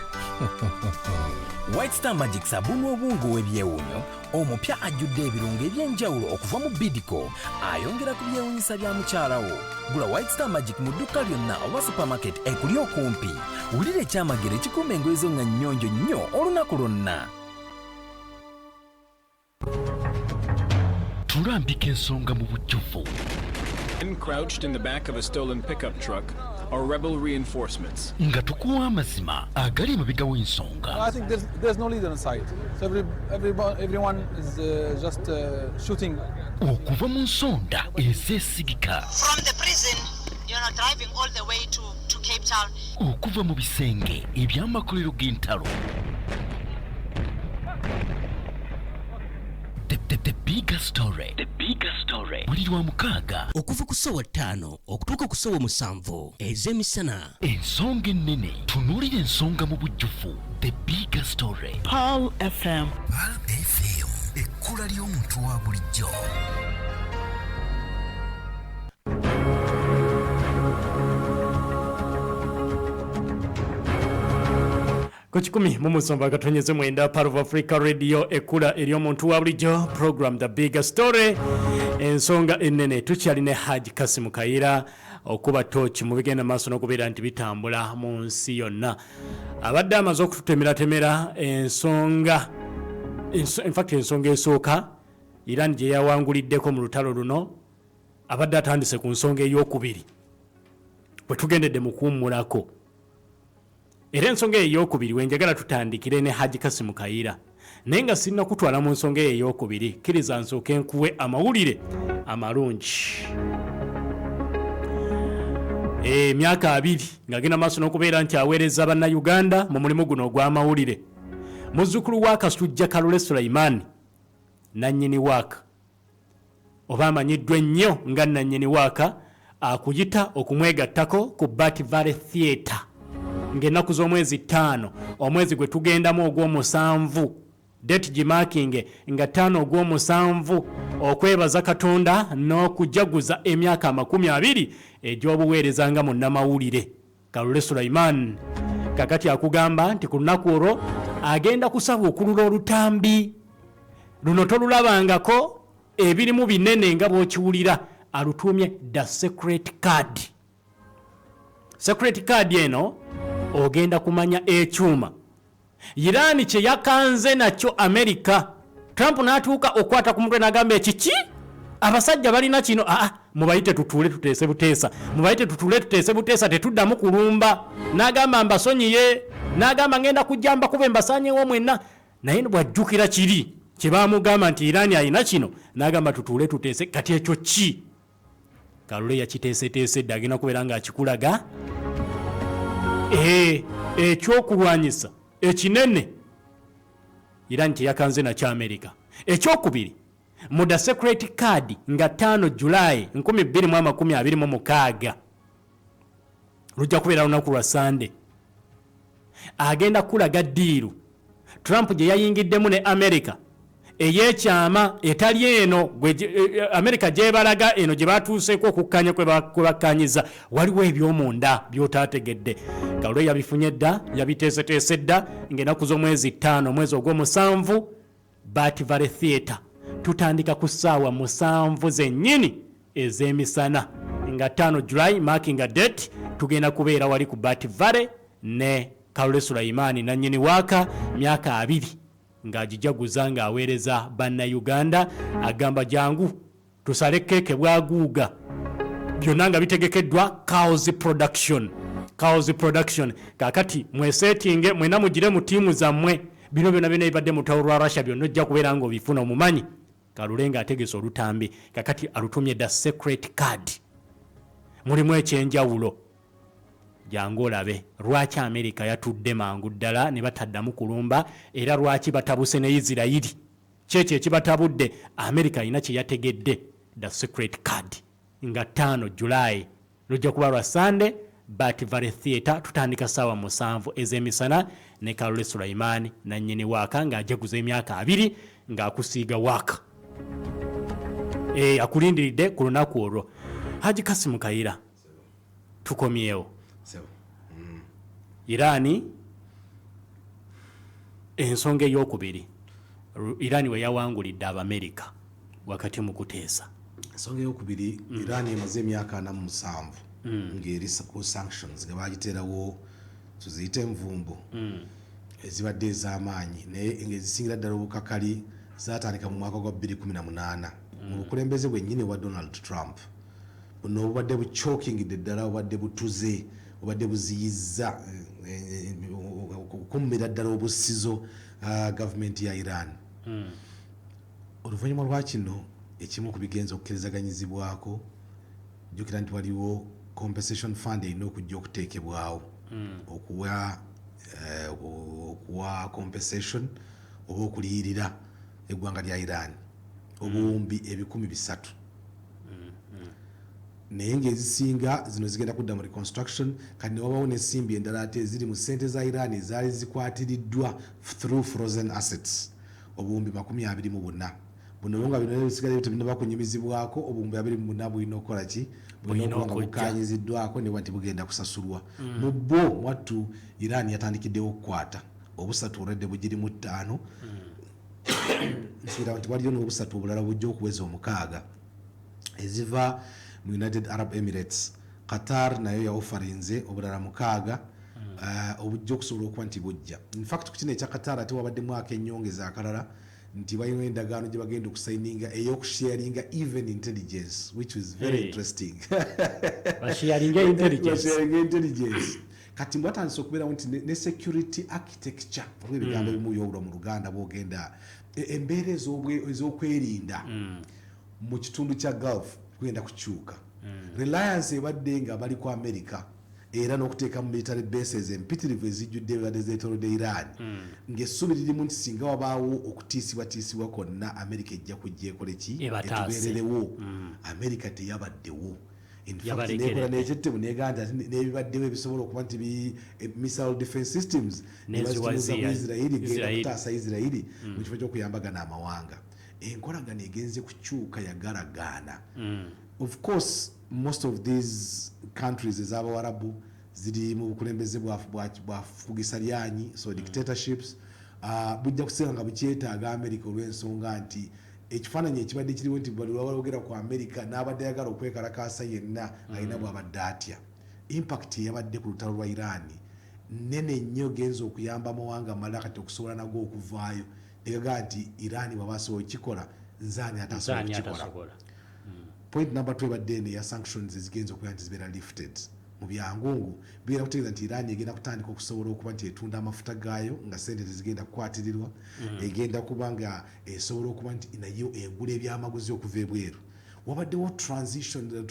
Speaker 6: White Star Magic, sabbuuni w'obuwunga ow'ebyewuunyo omupya ajjudde ebirungo eby'enjawulo okuva mu Bidco, ayongera ku byewuunyisa bya mukyala wo. Gula White Star Magic mu dduuka lyonna oba supermarket ekuli okumpi. Wulira ekyamagero ekikuuma engoye zo nga nnyonjo nnyo olunaku lwonna.
Speaker 8: Tulambika ensonga mu bujjuvu.
Speaker 9: Men crouched in the back of a stolen pickup truck are rebel reinforcements.
Speaker 8: Nga tukuwa amazima agali emabega w'ensonga.
Speaker 10: I think there's no leader inside. So everyone is just shooting.
Speaker 8: Okuva mu nsonda ezeesigika.
Speaker 11: From the prison, driving all the way to Cape Town.
Speaker 8: Okuva mu bisenge eby'amakolero g'entalo. The bigger story. The bigger story. Buli lwa mukaaga
Speaker 12: okuva ku ssaawa 5 okutuuka ku ssaawa 7 ez'emisana.
Speaker 8: Ensonga ennene, tunuulira ensonga mu bujjuvu. The bigger story.
Speaker 13: Pearl FM.
Speaker 6: Pearl FM, ekkula ly'omuntu wa bulijjo.
Speaker 2: Ku 107.9 Pearl of Africa Radio, ekkula ery'omuntu wa bulijjo, program The Bigger Story, ensonga ennene. Tukyalina Haji Kasimu Kayira okuba tochi mu bigenda maaso n'okubeera nti bitambula mu nsi yonna. Abadde amaze okututemeratemera ensonga, in fact ensonga esooka Iran gye yawanguliddeko mu lutalo luno. Abadde atandise ku nsonga ey'okubiri bwe tugendedde mu kuwummulako, era ensonga eyo ey'okubiri wenjagala tutandikire ne Haji Kasimu Kayira. Naye nga sirina kutwala mu nsonga eyo ey'okubiri, kkiriza nsooke nkuwe amawulire amalungi. Emyaka 20 ng'agenda maaso n'okubeera nti aweereza Bannayuganda mu mulimu guno ogw'amawulire, muzzukulu wa Kasujja Kalule Sulaiman, nannyini Waaka oba amanyiddwa ennyo nga nannyini Waaka, akuyita okumwegattako ku Bat Valley Theatre. Ng'ennaku z'omwezi 5, omwezi gwe tugendamu ogw'omusanvu, date gimakinge nga 5 ogw'omusanvu, okwebaza Katonda n'okujaguza emyaka 20 egy'obuweereza nga munnamawulire Kalule Sulaiman. Kakati akugamba nti ku lunaku olwo agenda kusaba okulula olutambi luno tolulabangako, ebirimu binene nga bw'okiwulira. Alutuumye The Secret Card. Secret Card eno ogenda kumanya ekyuma Iran kye yakanze nakyo Amerika. Trump n'atuuka okukwata ku mutwe n'agamba, ekiki abasajja balina kino? Aa, mubayite tutuule tuteese buteesa, mubayite tutuule tuteese buteesa, tetuddamu kulumba. N'agamba mbasonyiye, n'agamba ngenda kujja mbakube mbasanyewo mwenna. Naye bw'ajjukira kiri kye baamugamba nti Iran alina kino, n'agamba tutuule tuteese. Kati ekyo ki Kalule yakiteeseteese dda, agenda kubeera ng'akikulaga ekyokulwanyisa ekinene Iran kye yakanze nakyo Amerika. Ekyokubiri, mu The Secret Card nga 5 Julayi 2026, lujja kubeera lunaku lwa Sande, agenda kulaga deal Trump gye yayingiddemu ne America ey'ekyama etali eno America gyebalaga eno gye batuuseeko okukkanya kwe bakkanyiza. Waliwo ebyomunda by'otaategedde. Kalule yabifunye dda, yabiteeseteese dda. Ng'ennaku z'omwezi 5, omwezi ogw'omusanvu, Bat Valley Theatre, tutandika ku ssaawa 7 zennyini ez'emisana nga 5 July, marking a date. Tugenda kubeera wali ku Bat Valley ne Kalule Sulaimani, nannyini waaka myaka 20 ng'agijaguza ng'aweereza Bannayuganda. Agamba jangu tusale keeke bwaguuga. Byonna nga bitegekeddwa Cows Production, Cows Production. Kakati mwesetinge mwena, mugire mu ttiimu zammwe. Bino byonna byonna ebibadde mu lutalo lwa Russia byonna ojja kubeera ng'obifuna omumanyi. Kalule ng'ategese olutambi, kakati alutumye The Secret Card. Mulimu ekyenjawulo, jangu olabe lwaki Amerika yatudde mangu ddala ne bataddamu kulumba, era lwaki batabuse ne Isirayiri. Kyekyo ekibatabudde, Amerika alina kye yategedde. The Secret Card nga 5 Julayi, lujja kuba lwa Sande, Bat Valley Theatre, tutandika ssaawa 7 ez'emisana ne Kalule Sulaimani, nannyini waaka ng'ajaguza emyaka 20 ng'akusiiga waaka. Akulindiridde ku lunaku olwo. Haji Kasimu Kayira, tukomyewo. Irani, ensonga eyokubiri Irani we yawangulidde Abamerika wakati mu kuteesa.
Speaker 1: Ensonga eyokubiri, Iran emaze emyaka 47 ng'eri ku sanctions nga bagiteerawo, tuziyite envumbo ezibadde ez'amaanyi, naye ng'ezisingira ddala obukakali zatandika mu mwaka gwa 2018 mu bukulembeze bwennyini obwa Donald Trump. Buno obubadde bukyokingidde ddala, obubadde butuze, obubadde buziyizza okukummira ddala obussizo gavumenti ya Iran. Oluvannyuma lwa kino, ekimu ku bigenza okukkirizaganyizibwako, jjukira nti waliwo compensation fund erina okujja okuteekebwawo okuwa compensation oba okuliyirira eggwanga lya Iran obuwumbi 300,000, naye ng'ezisinga zino zigenda kudda mu reconstruction. Kati ne wabawo n'ensimbi endala ate eziri mu ssente za Iran ezaali zikwatiriddwa through frozen assets, obuwumbi 24. Buno bo nga bino ebisigala tebinaba kunyumizibwako. Obuwumbi 24 bulina okukola ki? Bulina
Speaker 2: Bulina
Speaker 1: okuba nga
Speaker 2: okujja.
Speaker 1: bukanyiziddwako ne nti bugenda kusasulwa. Mu bwo mwattu Iran yatandikiddewo okukwata obusatu, olwedde bugiri mu ttaano. Nsuubira nti waliyo n'obusatu obulala bujja okuweza omukaaga eziva mu United Arab Emirates. Qatar nayo yaofarinze obulala mukaaga obujja okusobola okuba nti bujja. Infact, ku kino ekya Qatar ate wabaddemu akenyongeza akalala nti balina endagaano gye bagenda okusayininga ey'okusharinga even intelligence, which is very interesting.
Speaker 2: Basharinga intelligence.
Speaker 1: Basharinga intelligence. Kati mbwatandise okubeerawo nti ne security architecture, waliwo ebigambo ebimu byowulwa mu Luganda bwogenda embeera ez'okwerinda mu kitundu kya Gulf kugenda kukyuka. Reliance ebadde nga bali ku America era n'okuteeka mu military bases empitirivu ezijjudde ebibadde zeetoolodde Iran, ng'essuubi lirimu nti singa wabaawo okutiisibwatiisibwa kwonna, America ejja kujja ekole ki?
Speaker 2: Ebataase.
Speaker 1: Etubeererewo. America teyabaddewo. In fact,
Speaker 2: Yabalekeredde.
Speaker 1: Nekola n'ekyettemu negamba nti ate n'ebibaddewo ebisobola okuba nti missile defense systems ne bazitunuza ku
Speaker 2: Neziwaziya.
Speaker 1: Israeli genda
Speaker 2: Israeli.
Speaker 1: kutaasa Israeli mu kifo ky'okuyambagana amawanga. Enkolagano egenze kukyuka, yagalagaana. Of course, most of these countries ez'Abawarabu ziri mu bukulembeze bwa fugisa lyanyi, so dictatorships. Bujja kusinga nga bukyetaaga America, olw'ensonga nti ekifaananyi ekibadde kiriwo nti buli lwabalogera ku America n'abadde ayagala okwekalakaasa yenna alina bw'abadde atya. Impact eyabadde ku lutalo lwa Iran nene nnyo, genza okuyamba amawanga amalala kati okusobola nago okuvaayo negagaa nti Iran bw'aba asobola okukikola, nzaani atasobola
Speaker 2: Nzaani
Speaker 1: okukikola?
Speaker 2: atasobola?
Speaker 1: Point number two ebadde eno eya sanctions ezigenza okubeera nti zibeera lifted mu byangungu, bigenda kutegeeza nti Iran egenda kutandika okusobola okuba nti etunda amafuta gaayo nga sente tezigenda kukwatirirwa. Egenda kuba nga esobola okuba nti nayo egula ebyamaguzi okuva ebweru. Wabaddewo transition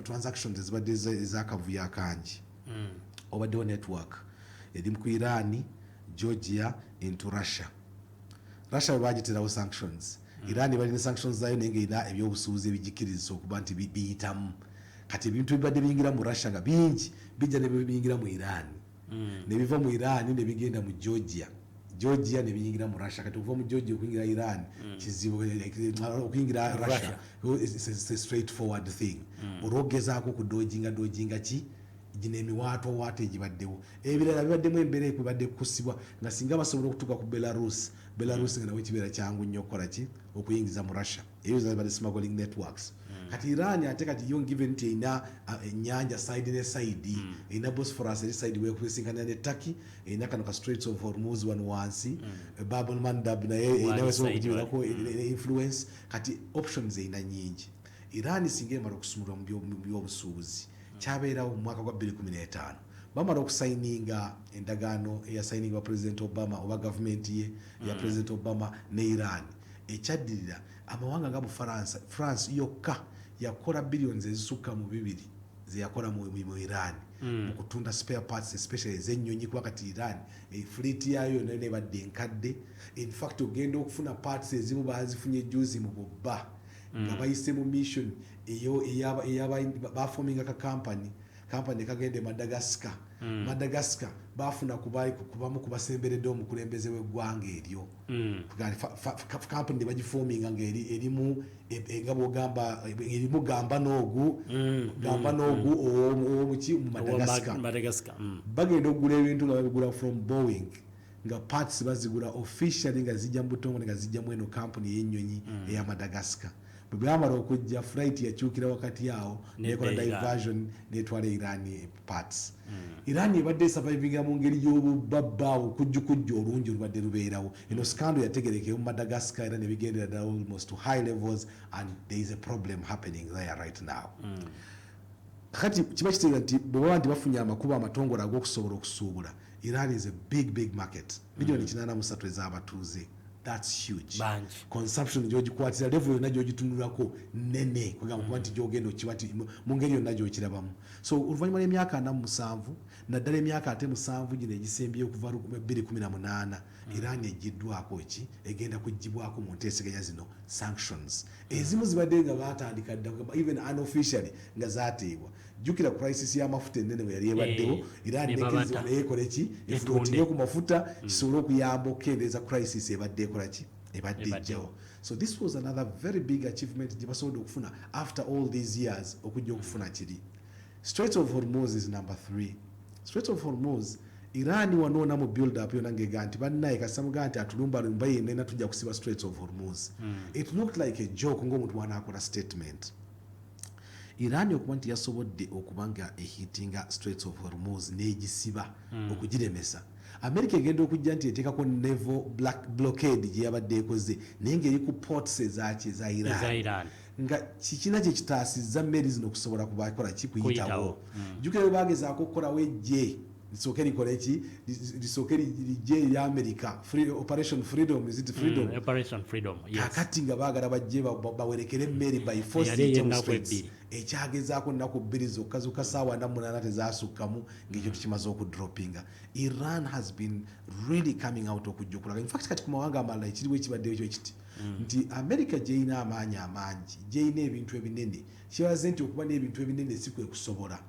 Speaker 1: transactions ezibadde ez'akavuyo akangi. Obaddewo network eri ku Iran, Georgia into Russia. Russia bwe bagiterawo sanctions, Iran balina sanctions zayo, naye ngaerina ebyobusuubuzi ebigikkirizisa okuba nti biyitamu. Kati ebintu ebibadde biyingira mu Russia nga bingi bijja ne biyingira mu Iran, ne biva mu Iran ne bigenda mu Georgia, Georgia ne biyingira mu Russia. Kati okuva mu Georgia okuyingira Iran kizibu, okuyingira Russia it's a straight forward thing. Olwogezaako okudodginga dodginga ki gino emiwaatwawaatu egibaddewo. Ebirala bibaddemu embeera ekubadde kusibwa nga singa basobola okutuuka ku Belarus, Belarus nga nawe kibeera kyangu nnyo okukola ki, okuyingiza mu Russia. Eyo zibadde smuggling networks. Kati Iran ate kati yo, given nti erina ennyanja side ne side, erina Bosphorus eri side wekusinkanira ne Turkey, erina kano ka Straits of Hormuz wano wansi, Bab el Mandab naye erina wesobola
Speaker 2: side.
Speaker 1: okugibeerako influence. Kati options erina nyingi. Iran singa emala okusumulwa mu byobusuubuzi, kyabeerawo mu mwaka gwa 2015 bamala okusayininga endagaano eyasayiningibwa President Obama oba gavumenti ye eya President Obama ne Iran. Ekyaddirira, amawanga nga Bufaransa, France yokka yakola billions ezisukka mu 2 zeyakola mu Iran mu kutunda spare parts, especially ez'ennyonyi, kuba kati Iran fleet yayo yonna yonna ebadde enkadde. In fact, ogenda okufuna parts ezimu bazifunye juzi mu bubba nga bayise mu mission eyo bafominga ka company kagenda e Madagascar. Madagascar bafuna kubamu kubasemberedde omukulembeze w'eggwanga eryo. Company ne bagifominga nga erimu nga bwogamba erimu gamba n'ogu gamba n'ogu owomuki mu Madagascar.
Speaker 2: Madagascar.
Speaker 1: Bagenda okugula ebintu nga babigula from Boeing, nga parts bazigula officially nga zijja mu butongole, nga zijja mu eno company ey'ennyonyi eya Madagascar. Bwe byamala okujja, flight yakyukira wakati awo nekola
Speaker 2: Nedda Iran.
Speaker 1: Diversion netwala Iran parts. Iran ebadde esurvivinga mu ngeri y'obubabbaawo kujjukujju olungi olubadde lubeerawo. Eno scandal yategerekeyo mu Madagascar era nebigendera ddala almost to high levels, and there is a problem happening there right now. Kati kiba kitegeeza nti bwe baba nti bafunye amakubo amatongole ag'okusobola okusuubula, Iran is a big, big market, miliyoni 83 ez'abatuuze. That's huge.
Speaker 2: Bangi.
Speaker 1: Consumption gyogikwatira level yonna gyogitunulako nene, kwegamba kuba nti gyogenda okiba nti mu ngeri yonna gyokirabamu. So oluvannyuma lw'emyaka 47, naddala emyaka ate 7 gino egisembyeyo okuva 2018, Iran egiddwako ki, egenda kugibwako mu nteeseganya zino sanctions. Ezimu zibadde nga batandika dda, even unofficially nga zateebwa. Jjukira crisis y'amafuta ennene bwe yali ebaddewo, Iran
Speaker 2: ne
Speaker 1: nekkirizibwa
Speaker 2: babata.
Speaker 1: naye ekole ki, efloatinge ku mafuta kisobole okuyamba okukendeeza crisis ebadde ekola ki, ebadde
Speaker 2: Ebaddewo.
Speaker 1: ejjawo. So this was another very big achievement gye basobodde okufuna after all these years okujja okufuna kiri. Straits of Hormuz is number three. Straits of Hormuz, Iran wanoona mu build up yonna ngega nti bannaye kasamugaa nti atulumba lumba yenna, tujja kusiba Straits of Hormuz. It looked like a joke ng'omuntu wanaakola statement. Iran okuba nti yasobodde okuba nga ehitinga Straits of Hormuz n'egisiba okugiremesa, America egenda okujja nti eteekako naval black blockade gye yabadde ekoze, naye ng'eri ku ports ezaki, eza
Speaker 2: Eza
Speaker 1: Iran.
Speaker 2: Iran.
Speaker 1: Nga kikina kye kitaasizza mmeeri zino okusobola kubakola ki, kuyitawo.
Speaker 2: Kuyitawo.
Speaker 1: Jjukira bwe bagezaako okukolawo ejje lisooke likole ki, lisooke lijje erya America, Operation Freedom, is it Freedom?
Speaker 2: Operation Freedom, yes.
Speaker 1: Kakati nga baagala bajje bawerekere emmeri by force
Speaker 2: Yali
Speaker 1: ziyite mu
Speaker 2: ey'ennaku
Speaker 1: straits.
Speaker 2: 2.
Speaker 1: Ekyagezaako nnaku 2 zokka zokka, saawa 48 tezasukkamu ng'ekintu kimaze okudropinga. Iran has been really coming out okujja okulaga. In fact, kati ku mawanga amalala ekiriwo ekibaddeyo kyo kiti nti America gyeyina amaanyi amangi, gyeyina ebintu ebinene, kiraze nti okuba n'ebintu ebinene si kwe kusobola.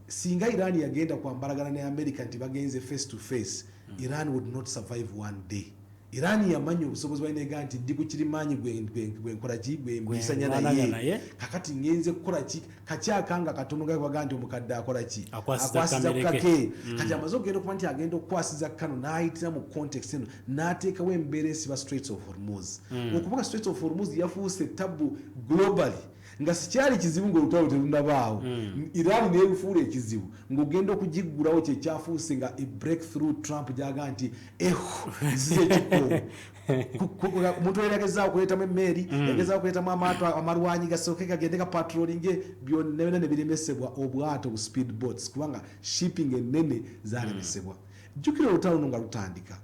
Speaker 1: Singa Iran yagenda kwambalagana ne America nti bagenze face to face, Iran would not survive one day. Iran yamanya obusobozi balina nti ndi ku kirimaanyi gwenkola ki, gwembisanya
Speaker 2: Gwe
Speaker 1: naye. Kakati ngenze kukola ki? Kakyakanga katono gabaga nti omukadde akola ki?
Speaker 2: Akwasiza
Speaker 1: Akwasiza
Speaker 2: kamere ke.
Speaker 1: kake. Kati amaze okugenda okuba nti agenda okukwasiza kano, n'ayitira mu context eno, n'ateekawo embeera esiba Straits of Hormuz. Okuba Straits of Hormuz yafuuse taboo globally, nga sikyali kizibu ng'olutalo terunabaawo. Iran neerufuula ekizibu ng'ogenda okugiggulawo, kyekyafuuse nga a breakthrough. Trump gyaga nti eho nzize ekikko. Omuntu yali agezaako okuleetamu emmeeri, yagezaako okuleetamu amaato amalwanyi gasooke gagende gapatrolinge, byonna byonna ne biremesebwa obwato bu speed boats, kubanga shipping ennene zalemesebwa. Jjukira olutalo luno nga lutandika,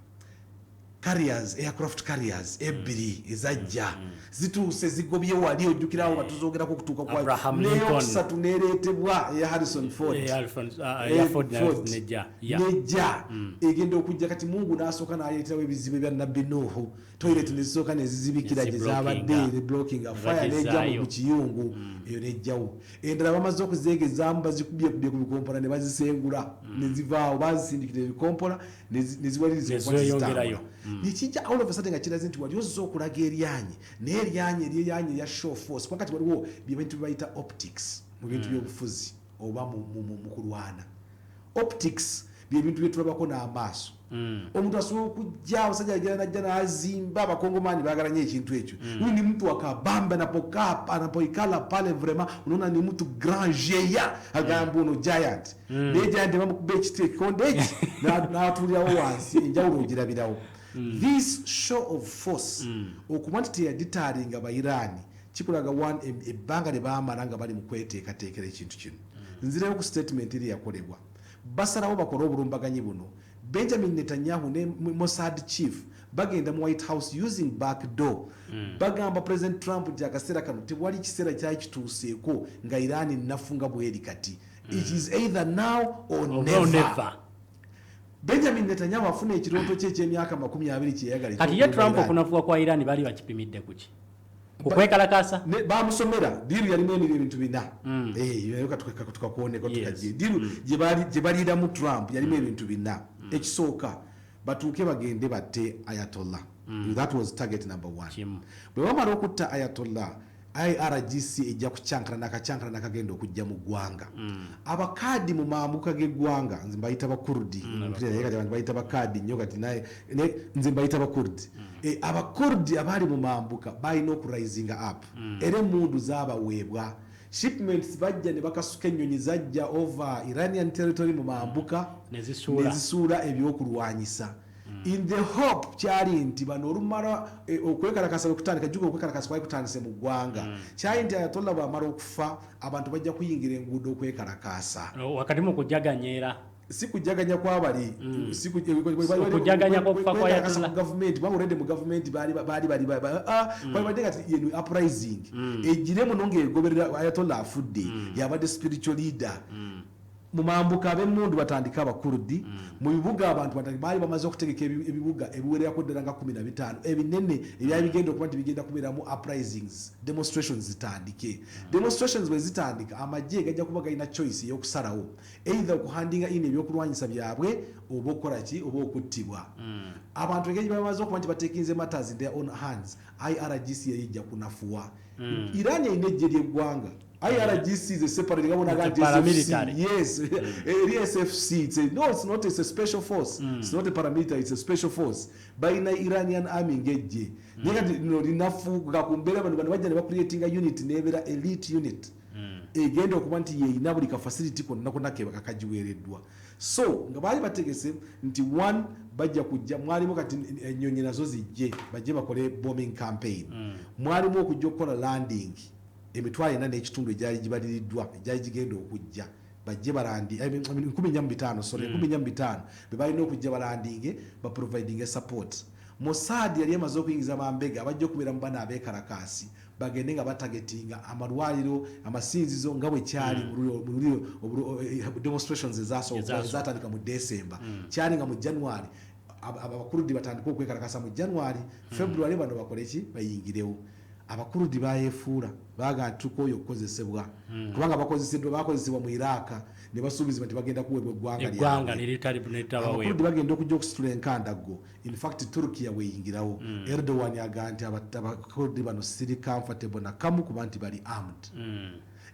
Speaker 1: carriers, aircraft carriers ebbiri ezajja zituuse zigobye wali, ojjukirawo nga tuzogerako okutuuka kwa
Speaker 2: Abraham Lincoln.
Speaker 1: Neyokusatu nereetebwa eya Harrison Ford.
Speaker 2: Eya Ford nayo nejja.
Speaker 1: Nejja egenda okujja kati Mungu n'asooka n'aleeterawo ebizibu ebya Nabbi Nuuhu, toilet nezisooka nezizibikira gye zabadde neblockinga, fire nejja mu kiyungu eyo nejjawo. Endala bamaze okuzeegezaamu, bazikubyekubye ku bikompola ne bazisengula nezivaawo, bazisindikira ebikompola neziwaliriza okuba nti
Speaker 2: Nezeyongerayo.
Speaker 1: zitambula. Nekijja all of a sudden nga kiraze nti wali ozza okulaga eryanyi, naye eryanyi eryeryanyi erya show force, kuba kati waliwo byebintu byebayita optics mu bintu byobufuzi oba mu kulwana. Optics byebintu byetulabako n'amaaso. Omuntu asobola okujja, abasajja agenda najja n'azimba, Abakongomani baagala nnyo ekintu ekyo. Huyu ni mtu akabamba, anapokaa, anapoikala pale, vraiment unaona ni mtu grand géant, agamba ono giant. Naye giant bamukuba ekiti, ekikonde eki, n'atuulirawo wansi, enjawulo ogirabirawo. This show of force, okuba nti teyaditaalinga Bairaani, kikulaga one ebbanga lye baamala nga bali mu kweteekateekera ekintu kino. Nzirayo ku statement eri yakolebwa, basalawo bakole obulumbaganyi buno. Benjamin Netanyahu ne Mossad chief bagenda mu White House using back door. Bagamba President Trump nti akaseera kano tewali kiseera kyali kituuseeko nga Iran nnafu nga bweri kati. It is either now or
Speaker 2: or
Speaker 1: never.
Speaker 2: Never.
Speaker 1: Benjamin Netanyahu afuna ekirooto kye ekyemyaka 20 kyeyagala.
Speaker 2: Kati ye Trump, okunafuwa kwa Iran baali bakipimidde kuki? Kukwekalakasa?
Speaker 1: Bamusomera deal yalimu emiri ebintu bina. Eh, tukakwoneko tukajje. Deal gye baliiramu Trump yalimu ebintu bina. Ekisooka, batuuke bagende batte Ayatollah. That was target number one. Bwe bamala okutta Ayatollah, IRGC ejja kucyankana nakacyankana nakagenda okujja mu ggwanga. Abakaadi mu mambuka g'eggwanga, nze mbayita Bakurdi. Naye kati abantu bayita Bakaadi nnyo kati, naye nze mbayita Bakurdi. Abakurdi abaali mu mambuka balina okurisinga up, era emundu zabaweebwa, shipments bajja ne bakasuka, ennyonyi zajja over Iranian territory mu mambuka
Speaker 2: Nezisuula.
Speaker 1: Nezisuula ebyokulwanyisa in the hope kyali nti bano olumala okwekalakasa bwe kutandika, jjuka okwekalakasa kwali kutandise mu ggwanga, kyali nti Ayatollah bwamala okufa, abantu bajja kuyingira enguudo okwekalakasa.
Speaker 2: Wakati mu kujaganya era.
Speaker 1: Si kujaganya kwabali, si
Speaker 2: Okujaganya kw'okufa kwa
Speaker 1: kwekalakasa
Speaker 2: Ayatollah.
Speaker 1: ku gavumenti, kubanga already mu gavumenti baali kwalibadde kati yeno uprising egire muno ng'egoberera Ayatollah afudde, yabadde spiritual leader. Mu mambuka ab'emmundu batandika, Abakurdi mu bibuga abantu baali bamaze okutegeka ebibuga ebiwererako ddala nga 15 ebinene ebyali bigenda okuba nti bigenda kubeeramu uprisings, demonstrations zitandike. Demonstrations bwe zitandika, amagye gajja kuba galina choice ey'okusalawo, either okuhandinga in ebyokulwanyisa byabwe oba okukola ki, oba okuttibwa. Abantu engeri gye bamaze okuba nti batekinze matters in their own hands, IRGC yali ejja kunafuwa. Iran erina ejje ly'eggwanga. IRGC is a separate, nga
Speaker 2: It's a
Speaker 1: nti
Speaker 2: paramilitary.
Speaker 1: SFC. Yes, eri SFC. It's a, no, it's not, it's a special force. It's not a paramilitary, it's a special force. Balina Iranian army ng'ejje. Naye kati lino linafuuka ku mbeera bano bajja ne bacreatinga unit n'ebeera elite unit. Egenda okuba nti yeeyina buli ka facility konna konna ke kakagiweereddwa. So nga baali bategese nti one, bajja kujja, mwalimu kati ennyonyi nazo zijje, bajje bakole bombing campaign. Mwalimu okujja okukola landing 4500 egyali gibaliriddwa, egyali gigenda okujja, bajje balandi, I mean, 4500, sorry, 4500 be balina okujja balandinge, baprovidinge support. Mossad yali emaze okuyingiza bambega abajja okubeera mu bano abeekalakaasi. Bagende nga batargetinga amalwaliro, amasinzizo, nga bwe kyali mu demonstrations ezasooka
Speaker 2: Ezasooka.
Speaker 1: ezatandika mu December. Kyali nga mu January Abakurudi batandika okwekalakasa mu January, February bano bakole ki? Bayingirewo. Abakurudi bayefuula, baga nti tukooye okukozesebwa, kubanga bakozeseddwa, bakozesebwa mu Iraka ne basuubizibwa nti bagenda kuweebwa eggwanga
Speaker 2: eggwanga
Speaker 1: lyabwe.
Speaker 2: Neritabaweebwa.
Speaker 1: Abakurudi bagenda okujja okusitula enkandaggo. In fact, Turkiya weyingirawo. Erdogan aga nti Abakurudi bano siri comfortable nakamu kuba nti bali armed.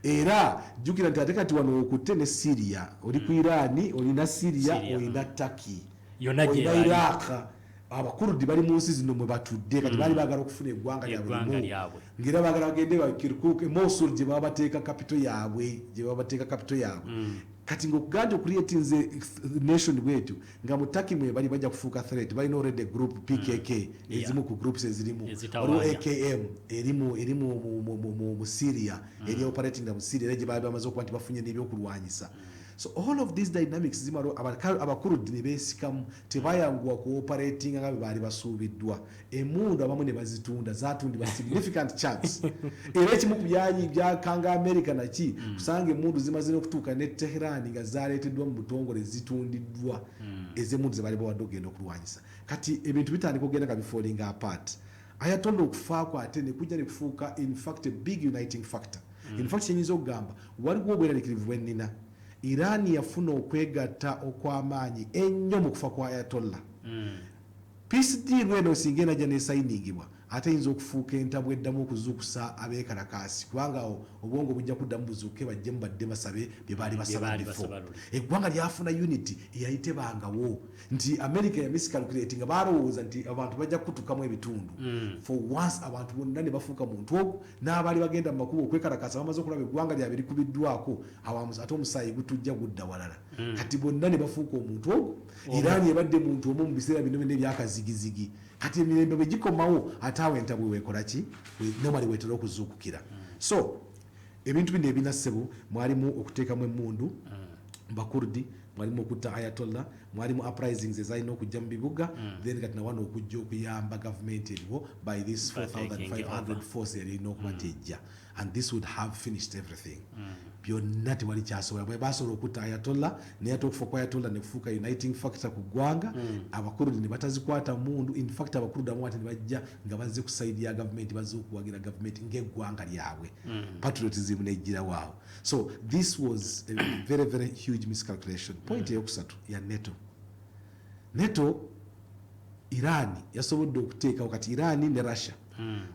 Speaker 1: Era jjukira nti ate kati wano okutte ne Syria, oli ku Irani, olina Syria,
Speaker 2: Syria,
Speaker 1: olina Turkey,
Speaker 2: Yonna
Speaker 1: olina
Speaker 2: gye bali.
Speaker 1: Iraq. Abakurudi bali mu nsi zino mwe batudde. Kati baali baagala okufuna eggwanga lyabwe
Speaker 2: Eggwanga
Speaker 1: limu.
Speaker 2: lyabwe.
Speaker 1: Ngera baagala bagende ba Kirkuk, Mosul, gye baba bateeka capital yaabwe, gye baba bateeka capital yaabwe. Kati ngaokuganja okucreatinze nation bwetyo nga mu Turkey mwe bali, bajja kufuuka threat. Balina already group PKK, ezimu ku groups ezirimu.
Speaker 2: Ezitawaanya.
Speaker 1: Waliwo AKM erimu mu Syria, eri operating mu Syria, era gye baali bamaze okuba nti bafunye n'ebyokulwanyisa. So all of these dynamics zimala Abakurudi ne beesikamu, tebayanguwa ku operating nga bwe baali basuubiddwa. Emundu abamu ne bazitunda, zatundibwa significant chunks. Era ekimu ku byanyi byakanga America naki kusanga emundu zimaze n'okutuuka ne Teheran nga zaleeteddwa mu butongole, zitundiddwa, ez'emundu ze baali bawadde okugenda okulwanyisa. Kati ebintu bitandika okugenda nga bifalling apart. Ayatollah okufaako ate nekujja nekufuuka in fact a big uniting factor. In fact, kyenyinza okugamba, waliwo obweraliikirivu bwennina. Iran yafuna okwegatta okw'amaanyi ennyo mu kufa kwa Ayatollah. Peace deal eno singa enajja nesayiningibwa, ate eyinza okufuuka entabwe eddamu okuzuukusa abeekalakaasi, kubanga awo obwongo bujja kuddamu buzuuke, bajjemu badde basabe bye baali basaba
Speaker 2: baali
Speaker 1: before.
Speaker 2: basaba luli.
Speaker 1: Eggwanga lyafuna unity eyali tebangawo, nti America ya miscalculate nga balowooza nti abantu bajja kutukamu ebitundu. For once abantu bonna ne bafuuka muntu ogwo, n'abaali bagenda mu makubo okwekalakaasa bamaze okulaba eggwanga lyabwe likubiddwako awo, ate omusaayi gutujja gudda walala. Kati bonna ne bafuuka omuntu ogwo. Iran ebadde muntu omu mu biseera bino byonna ebyakazigizigi. Kati emirembe bwe gikomawo, ate awo entabwe weekola ki? Normally wetera okuzuukukira. So ebintu bino ebina, ssebo, mwalimu okuteekamu emundu Bakurdi, mwalimu okutta Ayatollah, mwalimu uprisings ezalina okujja mu bibuga, then kati nawano okujja okuyamba gavumenti eriwo by this
Speaker 2: By taking
Speaker 1: 4500
Speaker 2: over.
Speaker 1: force erina okuba nti ejja, and this would have finished everything. Byonna tewali kyasobola. Bwe basobola okutta Ayatollah, naye ate okufa kwa Ayatollah nekufuuka uniting factor ku ggwanga. Abakurudi ne batazikwata mundu. In fact, Abakurudi abamu ate ne bajja nga bazze ku side ya gavumenti, bazze okuwagira gavumenti ng'eggwanga lyabwe. Patriotism nejjirawo awo. So this was a very, very huge miscalculation. Point eyokusatu ya NATO. NATO, Iran yasobodde okuteekawo, kati Iran ne Russia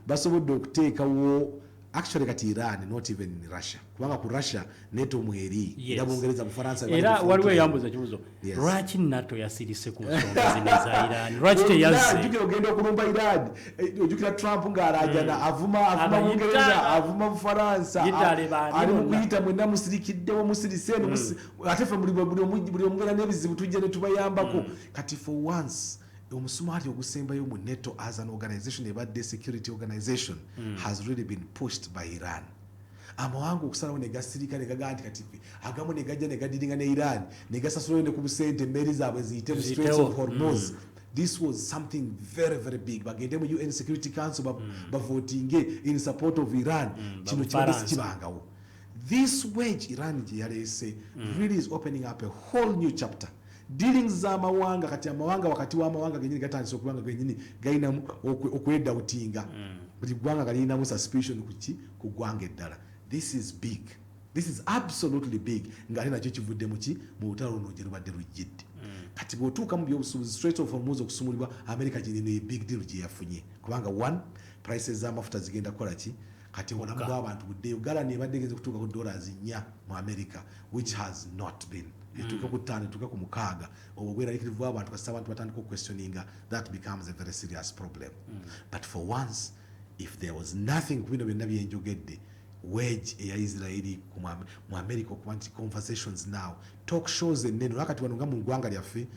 Speaker 1: basobodde okuteekawo, actually kati Iran, not even Russia, kubanga ku Russia NATO mweri. Era Bungereza, Bufaransa bali
Speaker 2: Era
Speaker 1: mu front
Speaker 2: waliwo
Speaker 1: line.
Speaker 2: eyambuza ekibuzo,
Speaker 1: Yes.
Speaker 2: lwaki NATO yasirise ku nsonga zino eza Iran? Lwaki teyazze?
Speaker 1: Ojjukira ogenda okulumba Iran, ojjukira Trump ng'alaajana, avuma
Speaker 2: Abayita-
Speaker 1: Bungereza, avuma Bufaransa,
Speaker 2: Yitale baani
Speaker 1: ali mu
Speaker 2: bonna.
Speaker 1: kuyita mwenna musirikiddewo, musirise eno, ate ffe buli omubeera n'ebizibu tujja ne tubayambako. Kati for once omusumaali ogusembayo mu NATO as an organization ebadde security organization has really been pushed by Iran. Amawanga okusalawo ne gasirika ne gagaa nti kati ffe agamu ne gajja ne gadealinga ne Iran ne gasasulayo ne ku busente emmeeri zaabwe ziyite mu Straits
Speaker 2: Ziyitewo.
Speaker 1: of Hormuz. This was something very, very big. Bagende mu UN Security Council bavotinge in support of Iran. Kino kibadde
Speaker 2: Babufaransa.
Speaker 1: sikibangawo. This wedge Iran gye yaleese really is opening up a whole new chapter, dealings z'amawanga. Kati amawanga, wakati w'amawanga genyini gatandise okuba nga genyini galinamu okwedoubtinga. Buli ggwanga nga lirinamu suspicion kuki? Ku ggwanga eddala. This is big, this is absolutely big, ng'ate nakyo kivudde muki? Mu lutalo luno gye lubadde lujjidde. Kati bw'otuuka mu byobusuubuzi, Strait of Hormuz okusumulibwa, America ginino e big deal gye yafunye, kubanga one, prices z'amafuta zigenda kukola ki? Kati obulamu bw'abantu buddeyo. Galani ebadde egenze kutuuka ku $4 mu America, which has not been, etuuke ku 5, etuuke ku 6. Obwo bweraliikirivu bw'abantu. Kasita abantu batandika okuquestioninga, that becomes a very serious problem. But for once, if there was nothing ku bino byonna byenjogedde, wedge eya Israeli mu America, okuba nti conversations now, talk shows ennene, olwakati wano nga mu ggwanga lyaffe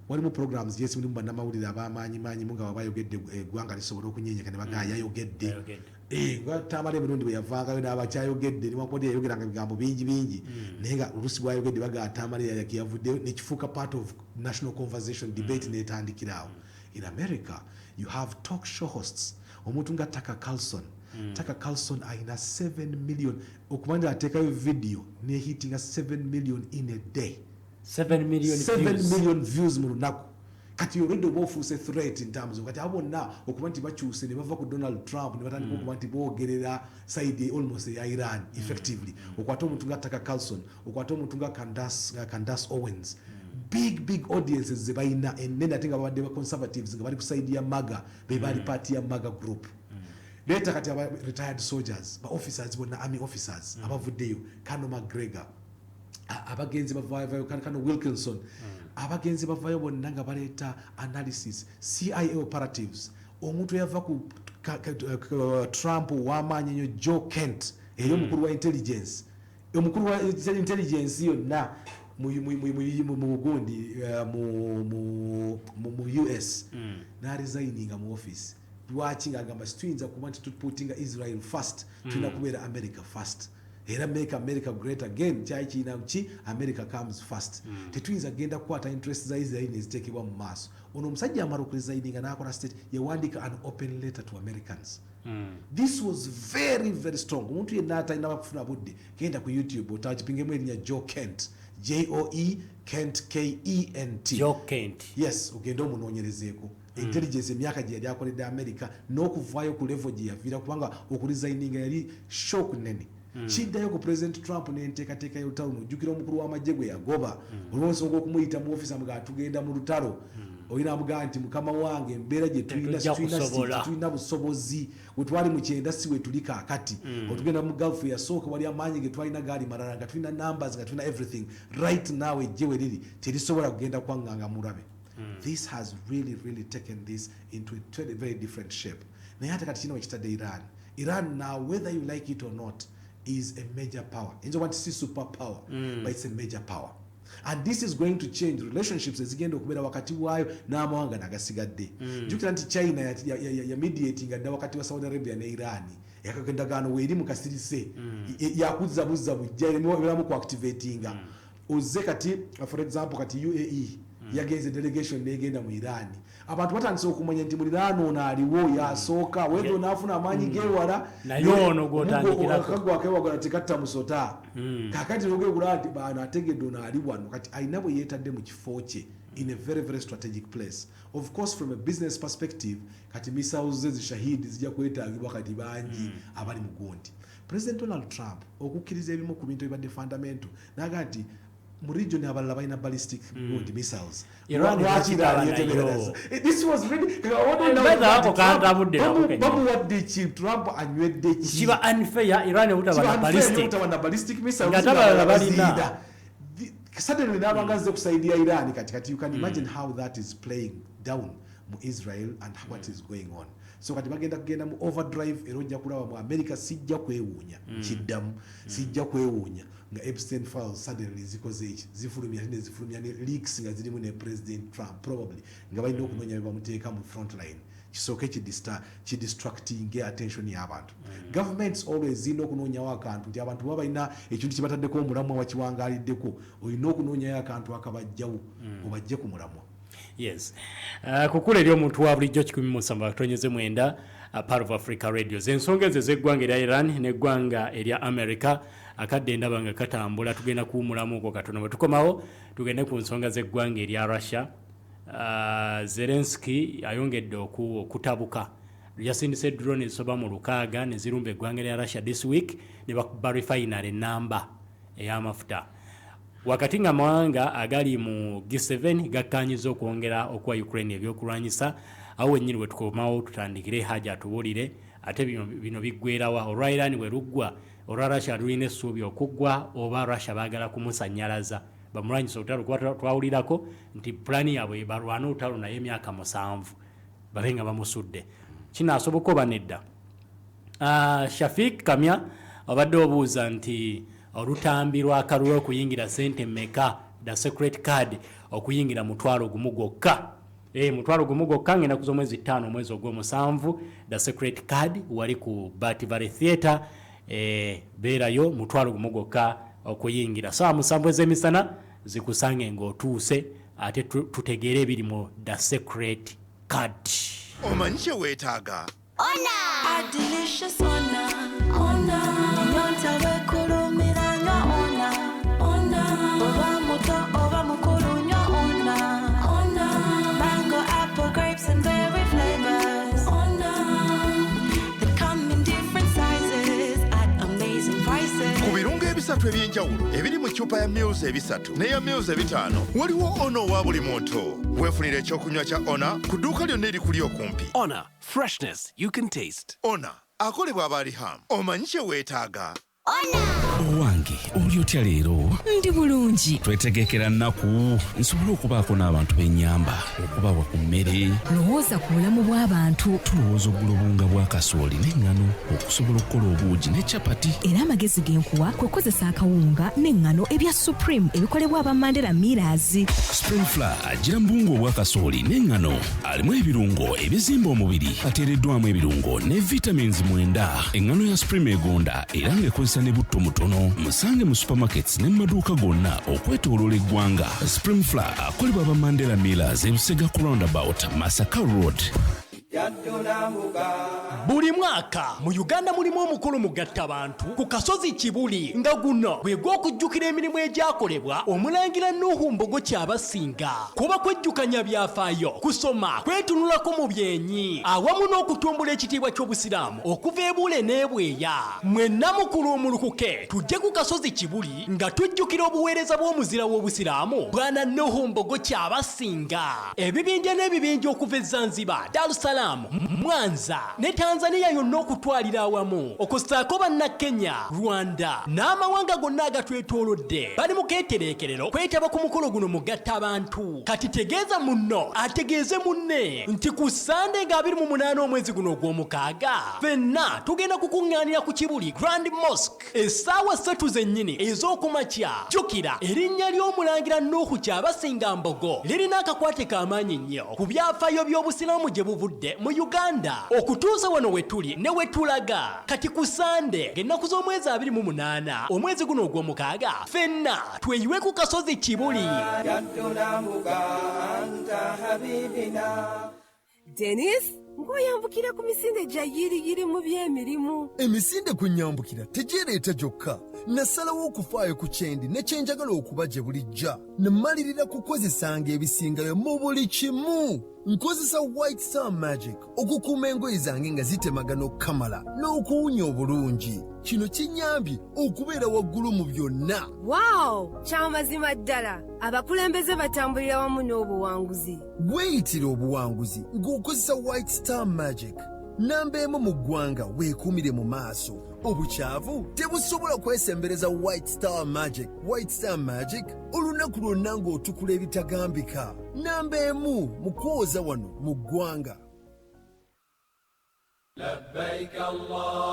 Speaker 1: walimu programs, yes, mulimu bannamawulire ab'amaanyi maanyimu nga baba bayogedde eggwanga lisobola okunyenyeka ne bagaa yayogedde.
Speaker 2: Yayogedde.
Speaker 1: Nga Tamala emirundi bwe yavangayo n'abakyayogedde, newankubadde yayogeranga ebigambo bingi bingi, naye nga oluusi bwayogedde bagaa Tamala yavuddeyo, nekifuuka part of national conversation, debate netandikira awo. In America you have talk show hosts, omuntu nga Tucker Carlson. Tucker Carlson ayina 7 million, okuba nti ateekayo video nehitinga 7 million in a day.
Speaker 2: 7 million
Speaker 1: 7
Speaker 2: views.
Speaker 1: Million views mu lunaku. Kati already oba ofuuse threat in terms of kati abo bonna okuba nti bakyuse ne bava ku Donald Trump ne batandika okuba nti boogerera side almost eya Iran effectively. Okwate omuntu nga Tucker Carlson, okwate omuntu nga Candace Owens, big big audiences ze balina ennene, ate nga babadde ba conservatives nga bali ku side ya MAGA, be bali party ya MAGA group. Leeta kati aba retired soldiers, ba officers bonna, army officers abavuddeyo, Colonel Macgregor, abagenzi bavayo, Colonel Wilkinson, abagenzi bavayo bonna nga baleeta analysis, CIA operatives, omuntu eyava ku Trump ow'amaanyi ennyo, Joe Kent, eri omukulu wa intelligence, omukulu wa intelligence yonna mu bugundi mu US, n'aresigninga mu office. Lwaki? Ng'agamba situyinza kuba nti tuputinga Israel first, tulina kubeera America first. Era "Make America Great Again" kyali kirina ki? America comes first. Tetuyinza kugenda kukwata interest za Israel neziteekebwa mu maaso. Ono omusajja amala okuresigninga n'akola state, yawandiika an open letter to Americans. This was very very strong. Omuntu yenna atalina kufuna budde, genda ku YouTube otakipingemu erinnya Joe Kent, Joe Kent, Kent.
Speaker 2: Joe Kent.
Speaker 1: Yes, ogende omunoonyerezeeko intelligence, emyaka gye yali akoledde America n'okuvaayo ku level gye yaviira, kubanga okuresigninga yali shock nene. Kiddayo ku President Trump n'enteekateeka y'olutalo. Nojjukira omukulu w'amagye gwe yagoba olw'ensonga okumuyita mu office amugaa tugenda mu lutalo, olina amugaa nti mukama wange, embeera gye tulina
Speaker 2: Tetujja
Speaker 1: situlina
Speaker 2: kusobola.
Speaker 1: Tetulina busobozi. We twali mu 90 si we tuli kaakati. Otugenda mu Gulf yasooka, wali amaanyi ge twalina gaali malala, nga tulina numbers, nga tulina everything. Right now ejje we riri terisobola kugenda kwaŋŋanga mulabe. This has really really taken this into a very, very different shape. Naye ate kati kino wekitadde Iran. Iran now, whether you like it or not, is a major power. Eyinza okuba nti si super power, but it's a major power, and this is going to change relationships ezigenda okubeera wakati waayo n'amawanga nagasigadde. Jjukira nti China ya mediatinga dda wakati wa Saudi Arabia ne Iran. Endagaano weeri mu kasirise, yakuzza buzza bujja eberamu ku activatinga ozze kati. For example, kati UAE yagenze delegation negenda mu Iran. Abantu batandise okumanya nti muliraano ono aliwo yasooka whether onaafuna amaanyi gewala.
Speaker 2: Naye ono gw'otandikirako.
Speaker 1: Akagwakewagala tekatta musota. Kakati nogegula nti bano ategedde ono ali wano kati alina bwe yeetadde mu kifo kye in a very very strategic place. Of course, from a business perspective, kati missiles ze zishahidi zijja kwetaagibwa kati bangi abali mu gundi. President Donald Trump okukkiriza ebimu ku bintu ebibadde fundamental, naga nti mu region abalala balina ballistic gundi missiles.
Speaker 2: Iran
Speaker 1: Lwaki
Speaker 2: bakitaba
Speaker 1: Iran
Speaker 2: nayo.
Speaker 1: yetemereza? This was really
Speaker 2: By ako kantabudde nako kennyini.
Speaker 1: Bamuwadde ki? Trump anywedde ki?
Speaker 2: Kiba unfair Iran obutaba na ballistic.
Speaker 1: Obutaba na ballistic missiles
Speaker 2: Nga ate abalala balina.
Speaker 1: baziina. Suddenly n'abanga azze ku side ya Iran kati. Kati you can imagine how that is playing down mu Israel and what is going on. So kati bagenda kugenda mu overdrive, era ojja kulaba mu America, sijja kwewuunya kiddamu, sijja kwewuunya nga Epstein files suddenly zikoze eki, zifulumya, ate nezifulumya ne leaks nga zirimu ne President Trump probably, nga balina okunoonya bye bamuteeka mu front line kisooke kidistractinge attention y'abantu. Governments always zirina okunoonyawo akantu nti abantu baba balina ekintu kye bataddeko omulamwa bakiwangaaliddeko, olina okunoonyayo akantu akabajjawo obajje ku mulamwa.
Speaker 2: Yes, kukula eri omuntu wa bulijjo, 107.9, Part of Africa Radio. Ensonga ezo ez'eggwanga erya Iran n'eggwanga erya America, akadde ndaba nga katambula, tugenda kuwumulamuko katono. Bwe tukomawo tugende ku nsonga z'eggwanga erya Russia. Zelenski ayongedde okutabuka. Yasindise drone ezisoba mu 60 ne zirumba eggwanga erya Russia this week, ne bakuba refinery enamba ey'amafuta, wakati nga amawanga agali mu G7 gakkanyiza okwongera okuwa Ukraine ebyokulwanyisa. Awo wennyini we tukomawo tutandikire, Haja atubuulire ate bino biggwerawa. Olwa Iran bwe luggwa, olwa Russia lulina essuubi okuggwa, oba Russia baagala kumusanyalaza bamulwanyisa olutalo? Kuba twawulirako nti pulaani yaabwe balwane olutalo naye emyaka 7 babe nga bamusudde. Kinaasoboka oba nedda? Shafik Kamya, obadde obuuza nti olutambi lw'akalulu okuyingira sente mmeka? The Secret Card okuyingira 10,000 gwokka. 10,000 gwokka, ngenda kuza omwezi 5 omwezi ogw'omusanvu. The Secret Card wali ku Bat Valley Theatre, beerayo, 10,000 gwokka okuyingira. Saawa 7 ez'emisana zikusange ng'otuuse, ate tutegeere ebiri mu The Secret Card.
Speaker 13: Omanyi kye weetaaga? Ona! A delicious Ona, Ona. Nyonta wekulumira nywa Ona, Ona. Oba muto oba mukulu nywa Ona, Ona. Mango, apple, grapes and berry flavors. Ona. They come in different sizes at amazing prices.
Speaker 14: Ku birungo ebisatu ebyenjawulo ebiri mu ccupa ya mils 3 n'eya mils 5, waliwo Ona owa buli muntu. Weefunira ekyokunywa kya Ona ku dduuka lyonna erikuli okumpi.
Speaker 15: Ona, freshness you can taste.
Speaker 14: Ona akolebwa Abaliham. Omanyi kye weetaaga.
Speaker 16: Owange, oli otya leero?
Speaker 17: Ndi bulungi.
Speaker 16: Twetegekera nnaku nsobole okubaako n'abantu b'ennyamba okubawa ku mmere.
Speaker 17: Lowooza ku bulamu bw'abantu.
Speaker 16: Tulowooza okugula obuwunga bwa kasooli n'eŋŋano okusobola okukola obuugi ne capati.
Speaker 17: Era amagezi ge nkuwa kwe kukozesa akawunga n'eŋŋano ebya Supreme ebikolebwa aba Mandela Millers.
Speaker 16: Supreme Flour agira mu buwunga obwa kasooli n'eŋŋano, alimu ebirungo ebizimba omubiri, ateereddwamu ebirungo ne vitamins 9. Eŋŋano ya Supreme egonda era ng'ekozesa ne butto mutono. Musange mu supermarkets ne mu maduuka gonna okwetooloola eggwanga. Supreme Flour akolebwa aba Mandela Millers, Ebusega ku roundabout, Masaka Road.
Speaker 3: Buli mwaka mu Uganda mulimu omukolo mugattabantu ku kasozi Kibuli, nga guno gwe gw'okujjukira emirimu egyakolebwa omulangira Nuhu Mbogo Kyabasinga. Kuba kwejjukanya byafaayo, kusoma, kwetunulako mu byenyi, awamu n'okutumbula ekitiibwa ky'Obusiraamu okuva ebuule n'ebweya. Mwenna mukuluumulukuke tujje ku kasozi Kibuli nga tujjukira obuweereza bw'omuzira w'Obusiraamu Bwana Nuhu Mbogo Kyabasinga. Ebibinja n'ebibinja okuva e Zanzibar, Dar es Salaam, Mwanza ne Tanzania yonna okutwalira awamu, okussaako Bannakenya, Rwanda n'amawanga gonna agatwetoolodde, bali mu keetereekerero kwetaba ku mukolo guno mugatta abantu. Kati tegeeza munno ategeeze munne nti ku Sande nga 28 omwezi guno ogw'omukaaga, ffenna tugenda kukuŋŋaanira ku Kibuli Grand Mosque essaawa 3 zennyini ez'okumakya. Jjukira erinnya ly'omulangira Nuhu Kyabasinga Mbogo lirina akakwate k'amaanyi nnyo ku byafaayo by'Obusiraamu gye buvudde mu Uganda okutuusa wano we tuli ne we tulaga. Kati ku Sande ng'ennaku z'omwezi 28 omwezi guno ogw'omukaaga, ffenna tweyiwe ku kasozi Kibuli.
Speaker 18: Denis, ng'oyambukira ku misinde gya yiriyiri mu by'emirimu.
Speaker 19: Emisinde kwe nnyambukira tegyereeta gyokka. Nasalawo okufaayo ku kyendi ne kyenjagala okuba gye bulijja, ne mmalirira kukozesanga ebisingayo mu buli kimu. Nkozesa White Star Magic okukuuma engoye zange nga zitemagana okukamala n'okuwunya obulungi. Kino kinnyambye okubeera waggulu mu byonna.
Speaker 18: Waawo, kyamazima ddala, abakulembeze batambulira wamu n'obuwanguzi.
Speaker 19: Weeyitira obuwanguzi ng'okozesa White Star Magic. Namba emu mu ggwanga, weekuumire mu maaso. Obukyavu tebusobola kwesembereza White Star Magic. White Star Magic, olunaku lwonna ng'otukula ebitagambika. Namba emu mu kwoza wano mu ggwanga.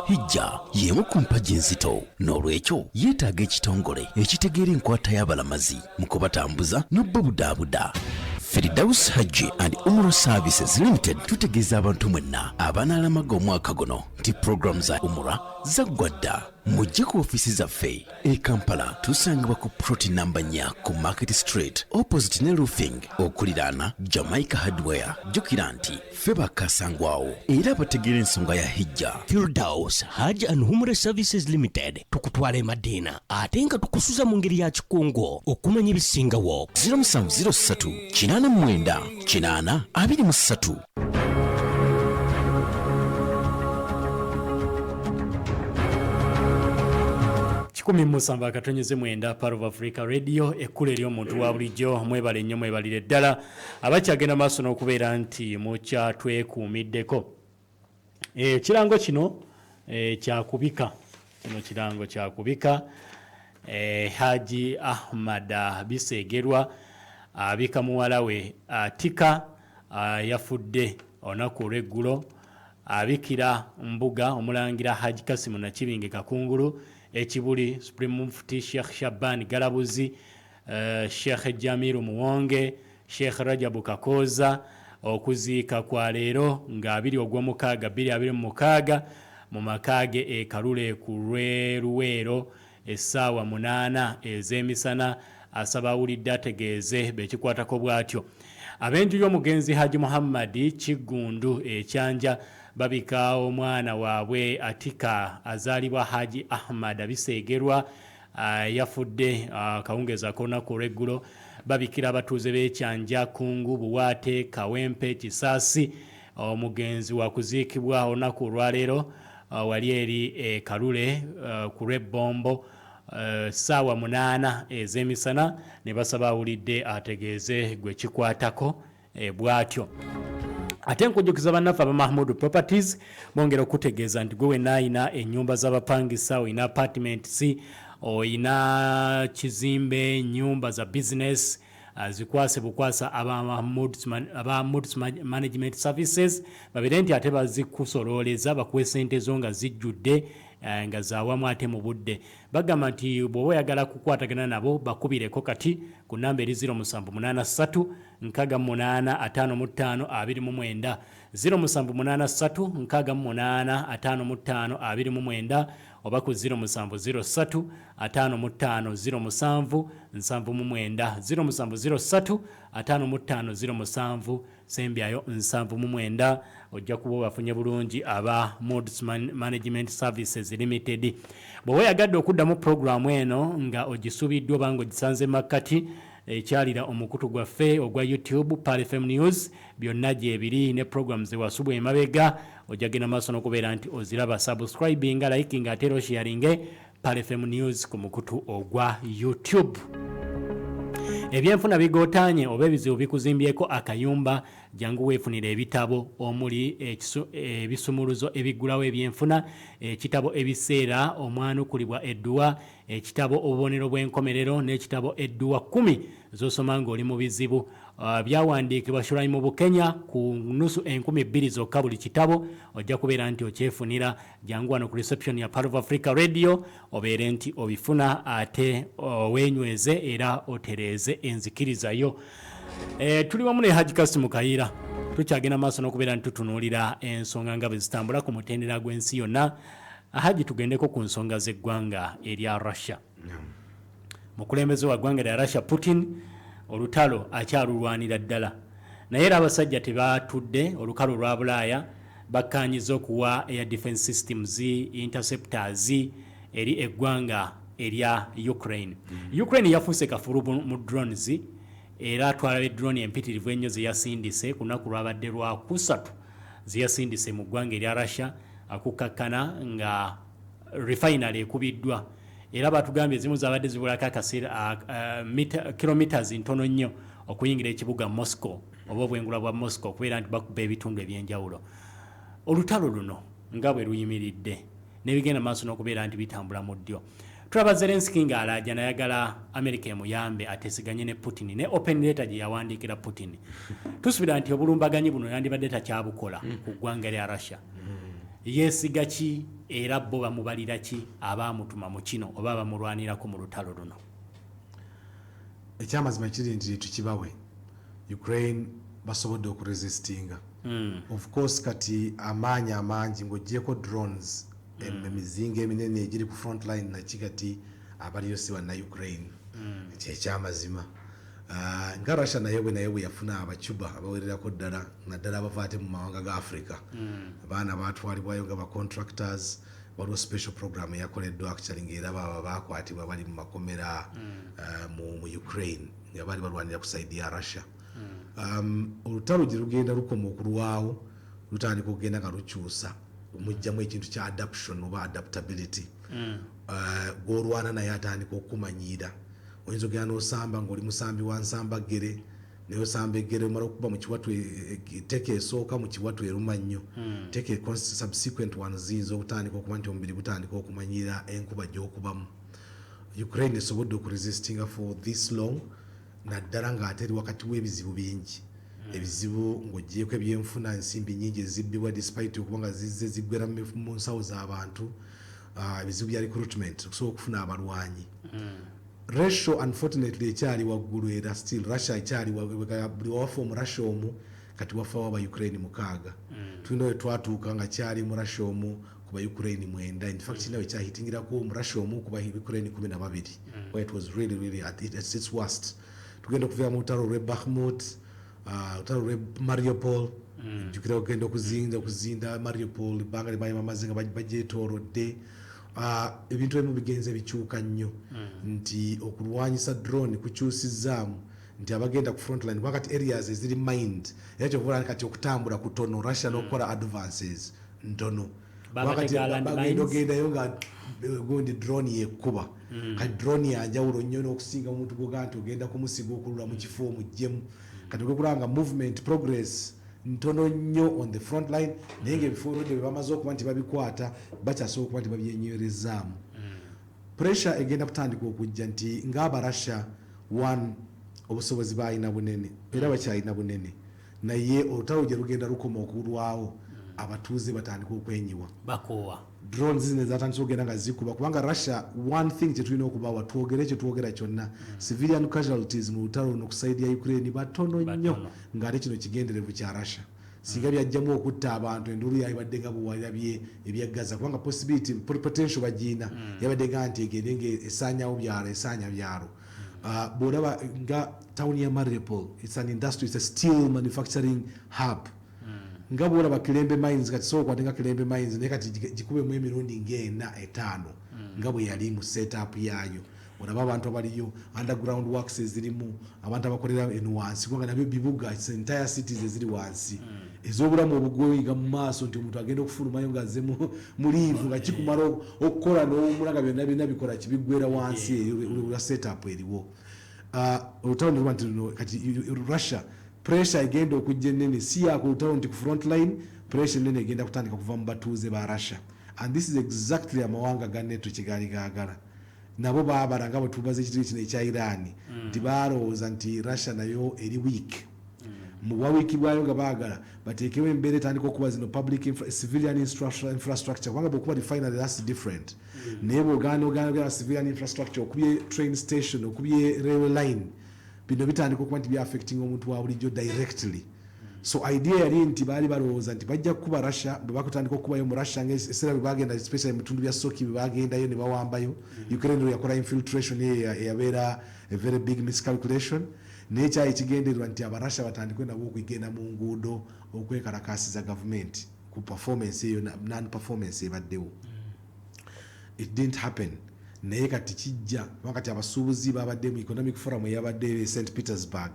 Speaker 12: Hijja y'emu ku mpagi enzito, n'olwekyo yeetaaga ekitongole ekitegeera enkwata y'abalamazi mu kubatambuza n'obbabudaabuda. Firdaus Hajji and Umrah Services Limited tutegeeza abantu mwenna abanaalamaga omwaka guno nti puroguramu za Umura zaggwa dda. Mujje ku ofiisi zaffe e Kampala, tusangibwa ku plot namba 4 ku Market Street, opposite ne Roofing, okuliraana Jamaica Hardware. Jjukira nti ffe bakasangwawo era abategeera ensonga ya hijja. Firdaus Hajj and Umrah Services Limited, tukutwala e Madiina ate nga tukusuza mu ngeri ya kikungo. Okumanya ebisingawo, 0703 89 8 23.
Speaker 2: 107.9 Part of Africa Radio, ekkula ery'omuntu wa bulijjo. Mwebale nnyo, mwebalire ddala abakyagenda maaso n'okubeera nti mukyatwekuumiddeko. Ekirango kino kyakubika, kino kirango kyakubika. Haji Ahmad Bisegerwa abika muwala we Atika, yafudde olunaku olw'eggulo. Abikira mbuga omulangira Haji Kasimu Nakibinge Kakungulu Ekibuli, Supreme Mufti Sheikh Shaban Galabuzi, Sheikh Jamiru Muwonge, Sheikh Rajabu Kakoza. Okuziika kwa leero nga 2 ogw'omukaaga 2026 mu maka ge e Kalule ku lw'e Luweero essaawa 8 ez'emisana. Asaba awulidde ategeeze bekikwatako bw'atyo. Ab'enju y'omugenzi Haji Muhammadi Kiggundu Ekyanja babika omwana waabwe Atika azaalibwa Haji Ahmad Abiseegerwa, yafudde akawungeezi ak'olunaku olw'eggulo. Babikira abatuuze b'Ekyanja, Kungu, Buwaate, Kawempe, Kisaasi. Omugenzi wakuziikibwa olunaku olwaleero wali eri e Kalule ku lw'Ebbombo ssaawa 8 ez'emisana, ne basaba awulidde ategeeze gwe kikwatako bw'atyo. Ate nkujjukiza bannaffe aba Mahmood Properties bongera okutegeeza nti gwe wenna ayina ennyumba z'abapangisa, oyina apartments, oyina kizimbe, nyumba za business, zikwase bukwasa aba Moods Management Services, babeere nti ate bazikusololeza, bakuwe sente zo nga zijjudde, nga zawamu ate mu budde. Bagamba nti bw'oba oyagala kukwatagana nabo, bakubireko kati ku namba eri 0783 68 55 29, 0783 68 55 29, oba ku 0703 55 07 79, 0703 55 07 sembyayo 79. Ojja kuba obafunye bulungi aba Moods Management Services Limited. Bw'oba oyagadde okuddamu puroguramu eno nga ogisubiddwa oba nga ogisanze makkati, ekyalira omukutu gwaffe ogwa YouTube, Pearl FM News, byonna gyebiri ne program zewasubwa emabega. Ojja genda maaso n'okubeera nti oziraba. Subscribinga, likinga ate era osharinge Pearl FM News ku mukutu ogwa YouTube. Ebyenfuna bigotaanye oba ebizibu bikuzimbyeko akayumba, jangu weefunire ebitabo omuli ebisumuluzo ebiggulawo ebyenfuna, ekitabo ebiseera omwanukulibwa edduwa, ekitabo obubonero bw'enkomerero, n'ekitabo edduwa 10 z'osoma ng'oli mu bizibu. Byawandiikibwa Shuraimu Bukenya ku nusu 2000 zokka buli kitabo. Ojja kubeera nti okyefunira. Jangu wano ku reception ya Pearl of Africa Radio obeere nti obifuna, ate weenyweze era otereeze enzikiriza yo. Tuli wamu ne Haji Kasimu Kayira, tukyagenda maaso n'okubeera nti tutunuulira ensonga nga bwe zitambula ku mutendera gw'ensi yonna. Haji, tugendeko ku nsonga z'eggwanga erya Russia. Mukulembeze wa ggwanga lya Russia Putin olutalo akyalulwanira ddala, naye era abasajja tebatudde. Olukalo lwa Bulaaya bakkaanyiza okuwa air defense systems, interceptors eri eggwanga erya Ukraine. Ukraine yafuuse kafulu mu drones, era twalaba drone empitirivu ennyo ze yasindise ku lunaku lwabadde lwakusatu, ze yasindise mu ggwanga erya Russia akukakkana nga refinery ekubiddwa. Era batugambye ezimu zabadde zibulako akaseera kilometers ntono nnyo okuyingira ekibuga Moscow oba obwengula bwa Moscow, okubeera nti bakuba ebitundu ebyenjawulo. Olutalo luno nga bwe luyimiridde n'ebigenda maaso n'okubeera nti bitambula mu ddyo, tulaba Zelenski ng'alaaja nayagala America emuyambe ateesiganye ne Putin, ne open letter gye yawandiikira Putin. Tusuubira nti obulumbaganyi buno yandibadde takyabukola ku ggwanga lya Russia. Yeesiga ki, era bo bamubalira ki abaamutuma mu kino oba abamulwanirako mu lutalo luno?
Speaker 1: Ekyamazima kiri nti tukibawe, Ukraine basobodde okuresistinga. Of course kati amaanyi amangi ng'oggyeko drones, emizinga eminene egiri ku front line naki, kati abaliyo si banna Ukraine. Kyekyamazima. Nga Russia naye bwe yafuna Abacuba abawererako ddala, naddala abava ate mu mawanga ga Africa. Abaana batwalibwayo nga bacontractors. Waliwo special program eyakoleddwa actually, ngaera baba bakwatibwa bali mu makomera mu Ukraine nga baali balwanira ku side ya Russia. Olutalo gye lugenda lukoma okulwawo, lutandika okugenda nga lukyusa, mujjamu ekintu kya adaption oba adaptability. Gwolwana naye atandika okumanyiira. Oyinza ogenda n'osamba ng'oli musambi wa nsamba ggere, naye osamba eggere, omala okuba mu kiwatu, teke esooka mu kiwatu eruma nnyo. Teke subsequent ones ziyinza okutandika okuba nti omubiri gutandika okumanyiira enkuba gy'okubamu. Ukraine esobodde okuresistinga for this long, naddala ng'ate eri wakati w'ebizibu bingi. Ebizibu ng'ogyeko ebyenfuna, ensimbi nyingi ezibbibwa despite okuba nga zizze ziggwera mu nsawo z'abantu. Ebizibu bya recruitment, okusobola okufuna abalwanyi. Ratio unfortunately ekyali waggulu, era still Russia ekyali buli wafa Omurussia omu, kati wafawo aba Ukraine 6. Tulina we twatuuka nga kyali mu Russia omu ku ba Ukraine 9. In fact, nawe kyahitingirako Omurussia omu ku ba Ukraine 12, where it was really, really at its worst. Tugenda okuviira mu lutalo lw'e Bakhmut, olutalo lw'e Mariupol. Jjukira okugenda okuzinda Mariupol, ebbanga lye baali bamaze nga bagyetoolodde. Ebintu ebimu bigenze bikyuka nnyo, nti okulwanyisa drone kukyusizzaamu nti abagenda ku frontline, kuba kati areas eziri mined, era kyova olaba kati okutambula kutono, Russia n'okukola advances ntono. Kuba kati
Speaker 2: Babatega land
Speaker 1: bagenda
Speaker 2: mines.
Speaker 1: ogendayo nga gundi drone yekkuba. Kati drone yanjawulo nnyo n'okusinga omuntu gwogaa nti ogenda kumusiga okulula mu kifo omuggyemu. Kati ogekulaba nga movement progress ntono nnyo on the front line, naye ngaebifo olwedde bye bamaze okuba nti babikwata, bakyasobola okuba nti babyenywerezaamu. Pressure egenda kutandika okujja nti ng'Abarussia, one, obusobozi balina bunene era bakyalina bunene, naye olutalo gye lugenda lukoma okulwawo, abatuuze batandika okwenyiwa.
Speaker 2: Bakoowa.
Speaker 1: Drones zino ezatandise okugenda nga zikuba, kubanga Russia, one thing kyetulina okubawa, twogere kyetwogera kyonna, civilian casualties mu lutalo luno ku side ya Ukraine batono nnyo, ng'ate kino kigenderevu kya Russia. Singa byajjamu okutta abantu, enduulu yabadde nga bwewalabye ebya Gaza, kubanga possibility, potential bagiina, yabadde nga nti egende nga esaanyawo byalo, esaanya byalo. Bw'olaba nga town ya Mariupol, it's an industry, it's a steel manufacturing hub. Nga bwolaba Kilembe Mines, kati sobola okwate nga Kilembe Mines, naye kati gikubemu emirundi ngaena etaano nga bwe yali mu setup yaayo. Olaba abantu abaliyo, underground works ezirimu abantu abakolera eno wansi, kubanga nabyo bibuga, it's entire cities eziri wansi, ez'obulamu obugoyiga mu maaso, nti omuntu agenda okufulumayo ng'azze mu liivu, nga kikumala okukola n'owumula, nga byonna byonna bikola kibiggwera wansi eyo olwa setup eriwo. Olutalo ne luba nti luno kati Russia pressure egenda okujja ennene si yaku lutalo, nti ku front line pressure ennene egenda kutandika kuva mu batuuze ba Russia, and this is exactly amawanga ga NATO kyegaali gaagala. Nabo baabala nga bwe tubaza ekituli kino ekya Iran, nti balowooza nti Russia nayo eri weak. Mu bwa weak bwayo nga baagala bateekewo embeera etandika okuba zino public civilian infrastructure, kubanga bwokuba refinery, that's different, naye bwogaana ogaana civilian infrastructure, okubye train station, okubye railway line, bino bitandika okuba nti byaffecting omuntu wa bulijjo directly. So idea yali nti baali balowooza nti bajja kukuba Russia bwe bakutandika okukubayo mu Russia, ngaeseera bwe bagenda, especially mu bitundu bya Sochi, bwe bagendayo ne bawambayo. Ukraine lwe yakola infiltration eyo eyabeera a very big miscalculation, naye kyali kigendererwa nti Abarussia batandikwe nabo okugenda mu nguudo okwekalakasiza gavumenti ku performance eyo, non performance ebaddewo. It didn't happen, naye kati kijja, kuba kati abasuubuzi babadde mu economic forum eyabadde e St Petersburg.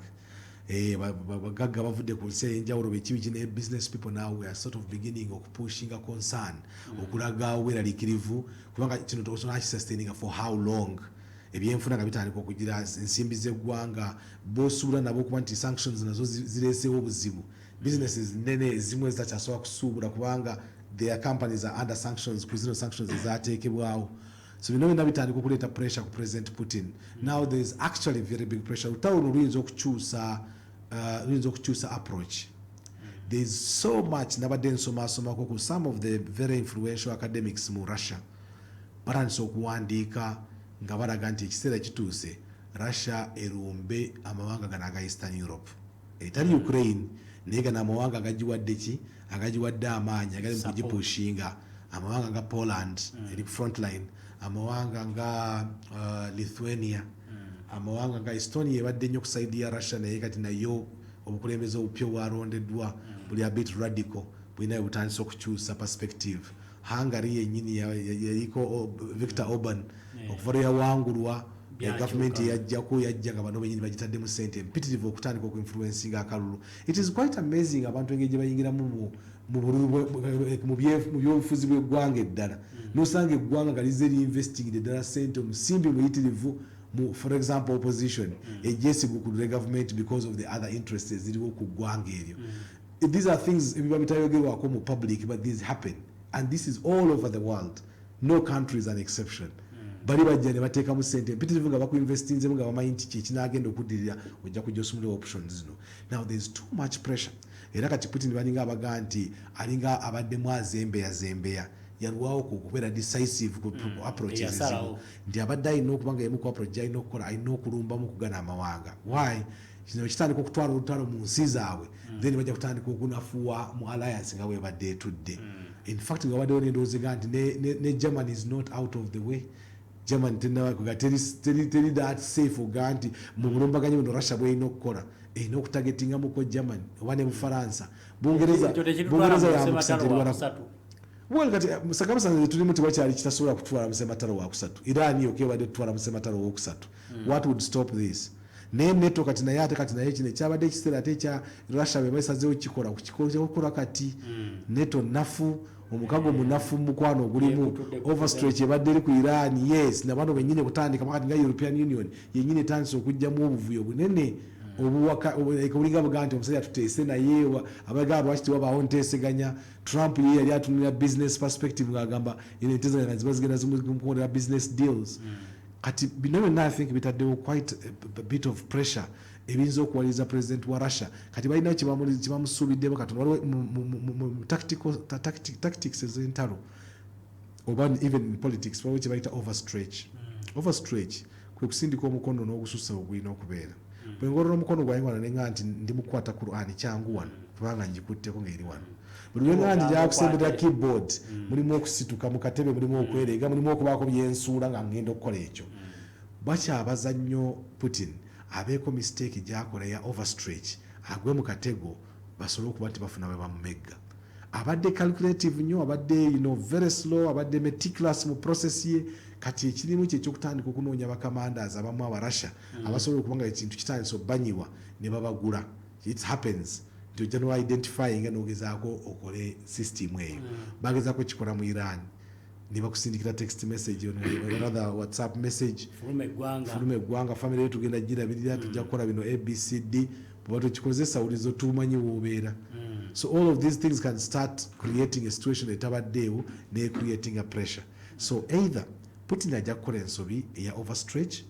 Speaker 1: Bagagga bavudde ku nsi ey'enjawulo, bekibi kino, business people now we are sort of beginning okupushinga concern, okulaga obweraliikirivu, kubanga kino tosobola for how long. Ebyenfuna nga bitandika okugira ensimbi z'eggwanga bosuubula nabo okuba nti sanctions nazo zireesewo obuzibu. Businesses nene ezimu ezitakyasobola kusuubula kubanga their companies are under sanctions, ku zino sanctions ezateekebwawo. So bino byonna bitandika okuleeta pressure ku President Putin. Now there is actually very big pressure. Olutalo luno luyinza okukyusa approach. There is so much nabadde nsomasomako ku some of the very influential academics mu Russia, batandise okuwandiika nga balaga nti ekiseera kituuse Russia erumbe amawanga gano aga Eastern Europe, etali Ukraine, naye gano amawanga agagiwadde ki, agagiwadde amaanyi, agali mu
Speaker 2: Support.
Speaker 1: kugipushinga, amawanga nga Poland eri ku frontline, amawanga nga Lithuania, amawanga nga Estonia ebadde nnyo ku side ya Russia, naye kati nayo obukulembeze obupya obwalondeddwa buli a bit radical, bulinayo butandise okukyusa perspective. Hungary yennyini yaliko Victor Orban, okuva lwe yawangulwa,
Speaker 2: Byakyuka.
Speaker 1: gavumenti eyajjako yajja nga bano benyini bagitaddemu sente empitirivu okutandika okuinfluencinga akalulu. It is quite amazing abantu engeri gye bayingiramu mu bululu mu byobufuzi bw'eggwanga eddala, nosanga eggwanga nga lize liinvestingire ddala sente, omusimbi muyitirivu mu, for example, opposition ejjesigukulire gavumenti because of the other interests eziriwo ku ggwanga eryo. These are things ebiba bitayogerwako mu public, but these happen, and this is all over the world. No country is an exception. Bali bajja ne bateekamu sente empitirivu nga bakuinvestinzemu, nga bamanyi nti kyekinagenda okuddirira, ojja kujja osumule options zino. Now there is too much pressure, era kati Putin balinga abagaa nti alinga abaddemu azembeyazembeya, yalwawo ku kubeera decisive ku approaches
Speaker 2: Eyasalawo.
Speaker 1: ezimu, nti abadde alina okuba nga emu ku approach gyalina okukola, alina okulumbamu kugana amawanga. Why? Kino kitandika okutwala olutalo mu nsi zaabwe, then bajja kutandika okunafuwa mu alliance nga bwebadde etudde. In fact, nga wabaddewo n'endowooza ega nti ne Germany is not out of the way. Germany tenabaga teri that safe, oga nti mu bulumbaganyi buno Russia bwerina okukola, erina okutargetingamuko Germany oba ne Bufaransa, Bungereza.
Speaker 2: Ekyo tekitutwala
Speaker 1: Bungereza
Speaker 2: mu
Speaker 1: yambukisa
Speaker 2: ssematalo
Speaker 1: teri
Speaker 2: wa
Speaker 1: wala.
Speaker 2: kusatu.
Speaker 1: Well, kati circumstances tulimu, tewakyali kitasobola kutwala mu ssematalo wakusatu. Iran yokka ebadde tutwala mu ssematalo wokusatu. What would stop this? Naye NATO kati, naye ate kati naye kino ekyabadde ekiseera ate ekya Russia bwe basazeewo kikola kukikola kati NATO nafu, omukago munafu, mukwano ogulimu overstretch ebadde eri ku Iran. Yes, nabano benyini okutandika kati nga European Union yenyini etandise okugjamu obuvuyo bunene obuwaka obulinga buga nti omusajja tuteese naye abagamba lwaki tewabaawo nteeseganya. Trump ye yali atunulira business perspective, ng'agamba eno enteeseganya ziba zigenda zimukolera business deals. Kati bino byonna, I think, bitaddewo quite a bit of pressure ebiyinza okuwaliriza president wa Russia. Kati balinayo kyebamusuubiddemu katono. Waliwo mu tactics ez'entalo oba even in politics, waliwo kyebayita overstretch. Overstretch kwe kusindika omukono n'ogusussa ogulina okubeera. Bwe ngolola omukono gwange wano, nenga nti ndi mukukwata Qur'ani, kyangu wano kubanga ngikutteko ng'eri wano. Buli lwenga nti njakusemberera keyboard, mulimu okusituka mu katebe, mulimu okwereega, mulimu okubaako byensuula nga ngenda okukola ekyo. Bakyabaza nnyo Putin abeeko mistake gyakola ya overstretch, agwe mu katego, basobole okuba nti bafuna bwe bamumegga. Abadde calculative nnyo, abadde very slow, abadde meticulous mu process ye. Kati ekirimu kye ekyokutandika okunoonya bacommanders abamu aba Russia abasobola okuba nga ekintu kitandise obbanyiwa ne babagula. It happens nti ojja no identifying n'ogezaako okole system eyo. Bagezaako kikola mu Iran ne bakusindikira text message or rather WhatsApp message:
Speaker 2: "Fuluma eggwanga."
Speaker 1: "Fuluma eggwanga, family yo tugenda girabirira, tujja kukola bino ABCD. Bweba tokikozesa, wulizo tumanyi woobeera." So all of these things can start creating a situation etabaddeewo ne creating a pressure. So either Putin ajja kukola ensobi eya overstretch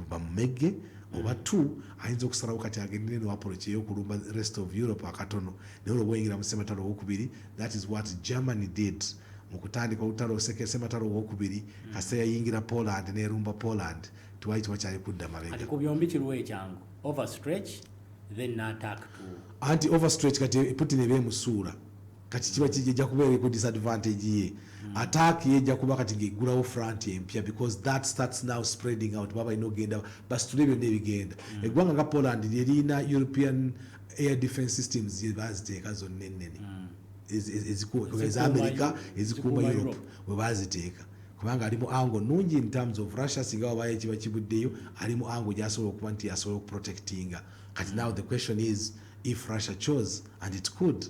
Speaker 1: bamumegge, oba two, ayinza okusalawo kati agendere no approach ey'okulumba rest of Europe akatono, naye olwo bweyingira mu ssematalo owokubiri. That is what Germany did mu kutandika olutalo ssematalo owokubiri. Kasita yayingira Poland nerumba Poland, tewali kibakyali kudda mabega.
Speaker 2: Kati ku byombi kiruwa ekyangu? Overstretch then attack to
Speaker 1: Anti overstretch kati Putin eba emusuula. Kati kiba kijja kubeera ku disadvantage ye. Attack ye ejja kuba kati ng'eggulawo front empya, because that starts now spreading out. Baba balina okugenda basitule byonna ebigenda. Eggwanga nga Poland lyerina European air defense systems gye baziteeka zonna ennene eza America ezikuuma
Speaker 2: ezikuuma
Speaker 1: Europe
Speaker 2: Europe.
Speaker 1: We baziteeka kubanga ali mu angle nungi in terms of Russia. Singa wabayo ekiba kibuddeyo, ali mu angle gyasobola okuba nti asobola okuprotectinga. Kati now the question is, if Russia chose, and it could,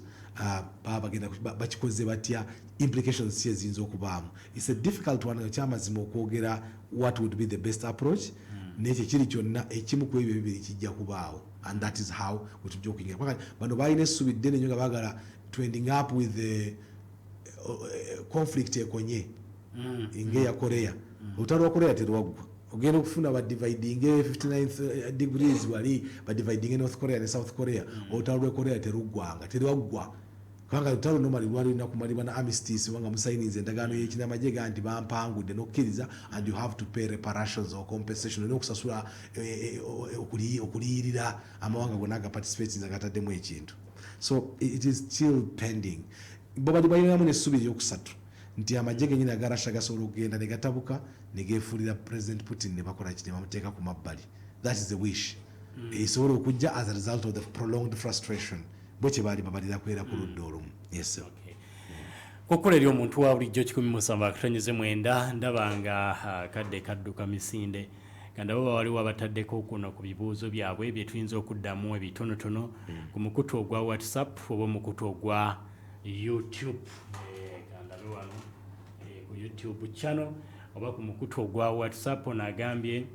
Speaker 1: baba bagenda bakikoze batya? Implications ki eziyinza okubaamu? It's a difficult one ekyamazima okwogera what would be the best approach. Nekyo kiri kyonna, ekimu ku ebyo ebibiri kijja kubaawo, and that is how wetujja okuyingira, kubanga bano balina essubi ddene nnyo nga baagala to ending up with the conflict ekonye ng'eya Korea. Olutalo lwa Korea terwaggwa. Ogenda okufuna badividinge 59 degrees, wali badividinge North Korea ne South Korea. Olutalo lwe Korea teruggwanga, terwaggwa, kubanga olutalo normally lwali lulina kumalibwa na armistice, obanga musayininze endagaano y'ekinamagye ga nti bampangudde n'okkiriza, and you have to pay reparations or compensation. Olina okusasula okuliyirira amawanga gonna agaparticipatinze agataddemu ekintu. So it is still pending. Bo bali balinamu n'essubi eryokusatu nti amagye genyini aga Russia gasobola okugenda ne gatabuka ne geefuulira President Putin ne bakola ki, ne bamuteeka ku mabbali. That is the wish esobola okujja as a result of the prolonged frustration. Bo kye baali babalira kwera ku ludda olumu. Yes, sir.
Speaker 2: Kukola eri omuntu wa bulijjo 179. Ndaba nga kadde kadduka misinde. Kandaba waliwo abataddeko kuno ku bibuuzo byabwe bye tuyinza okuddamu ebitonotono ku mukutu ogwa WhatsApp oba omukutu ogwa YouTube. Kandabe wano ku YouTube channel oba ku mukutu ogwa WhatsApp. Ono agambye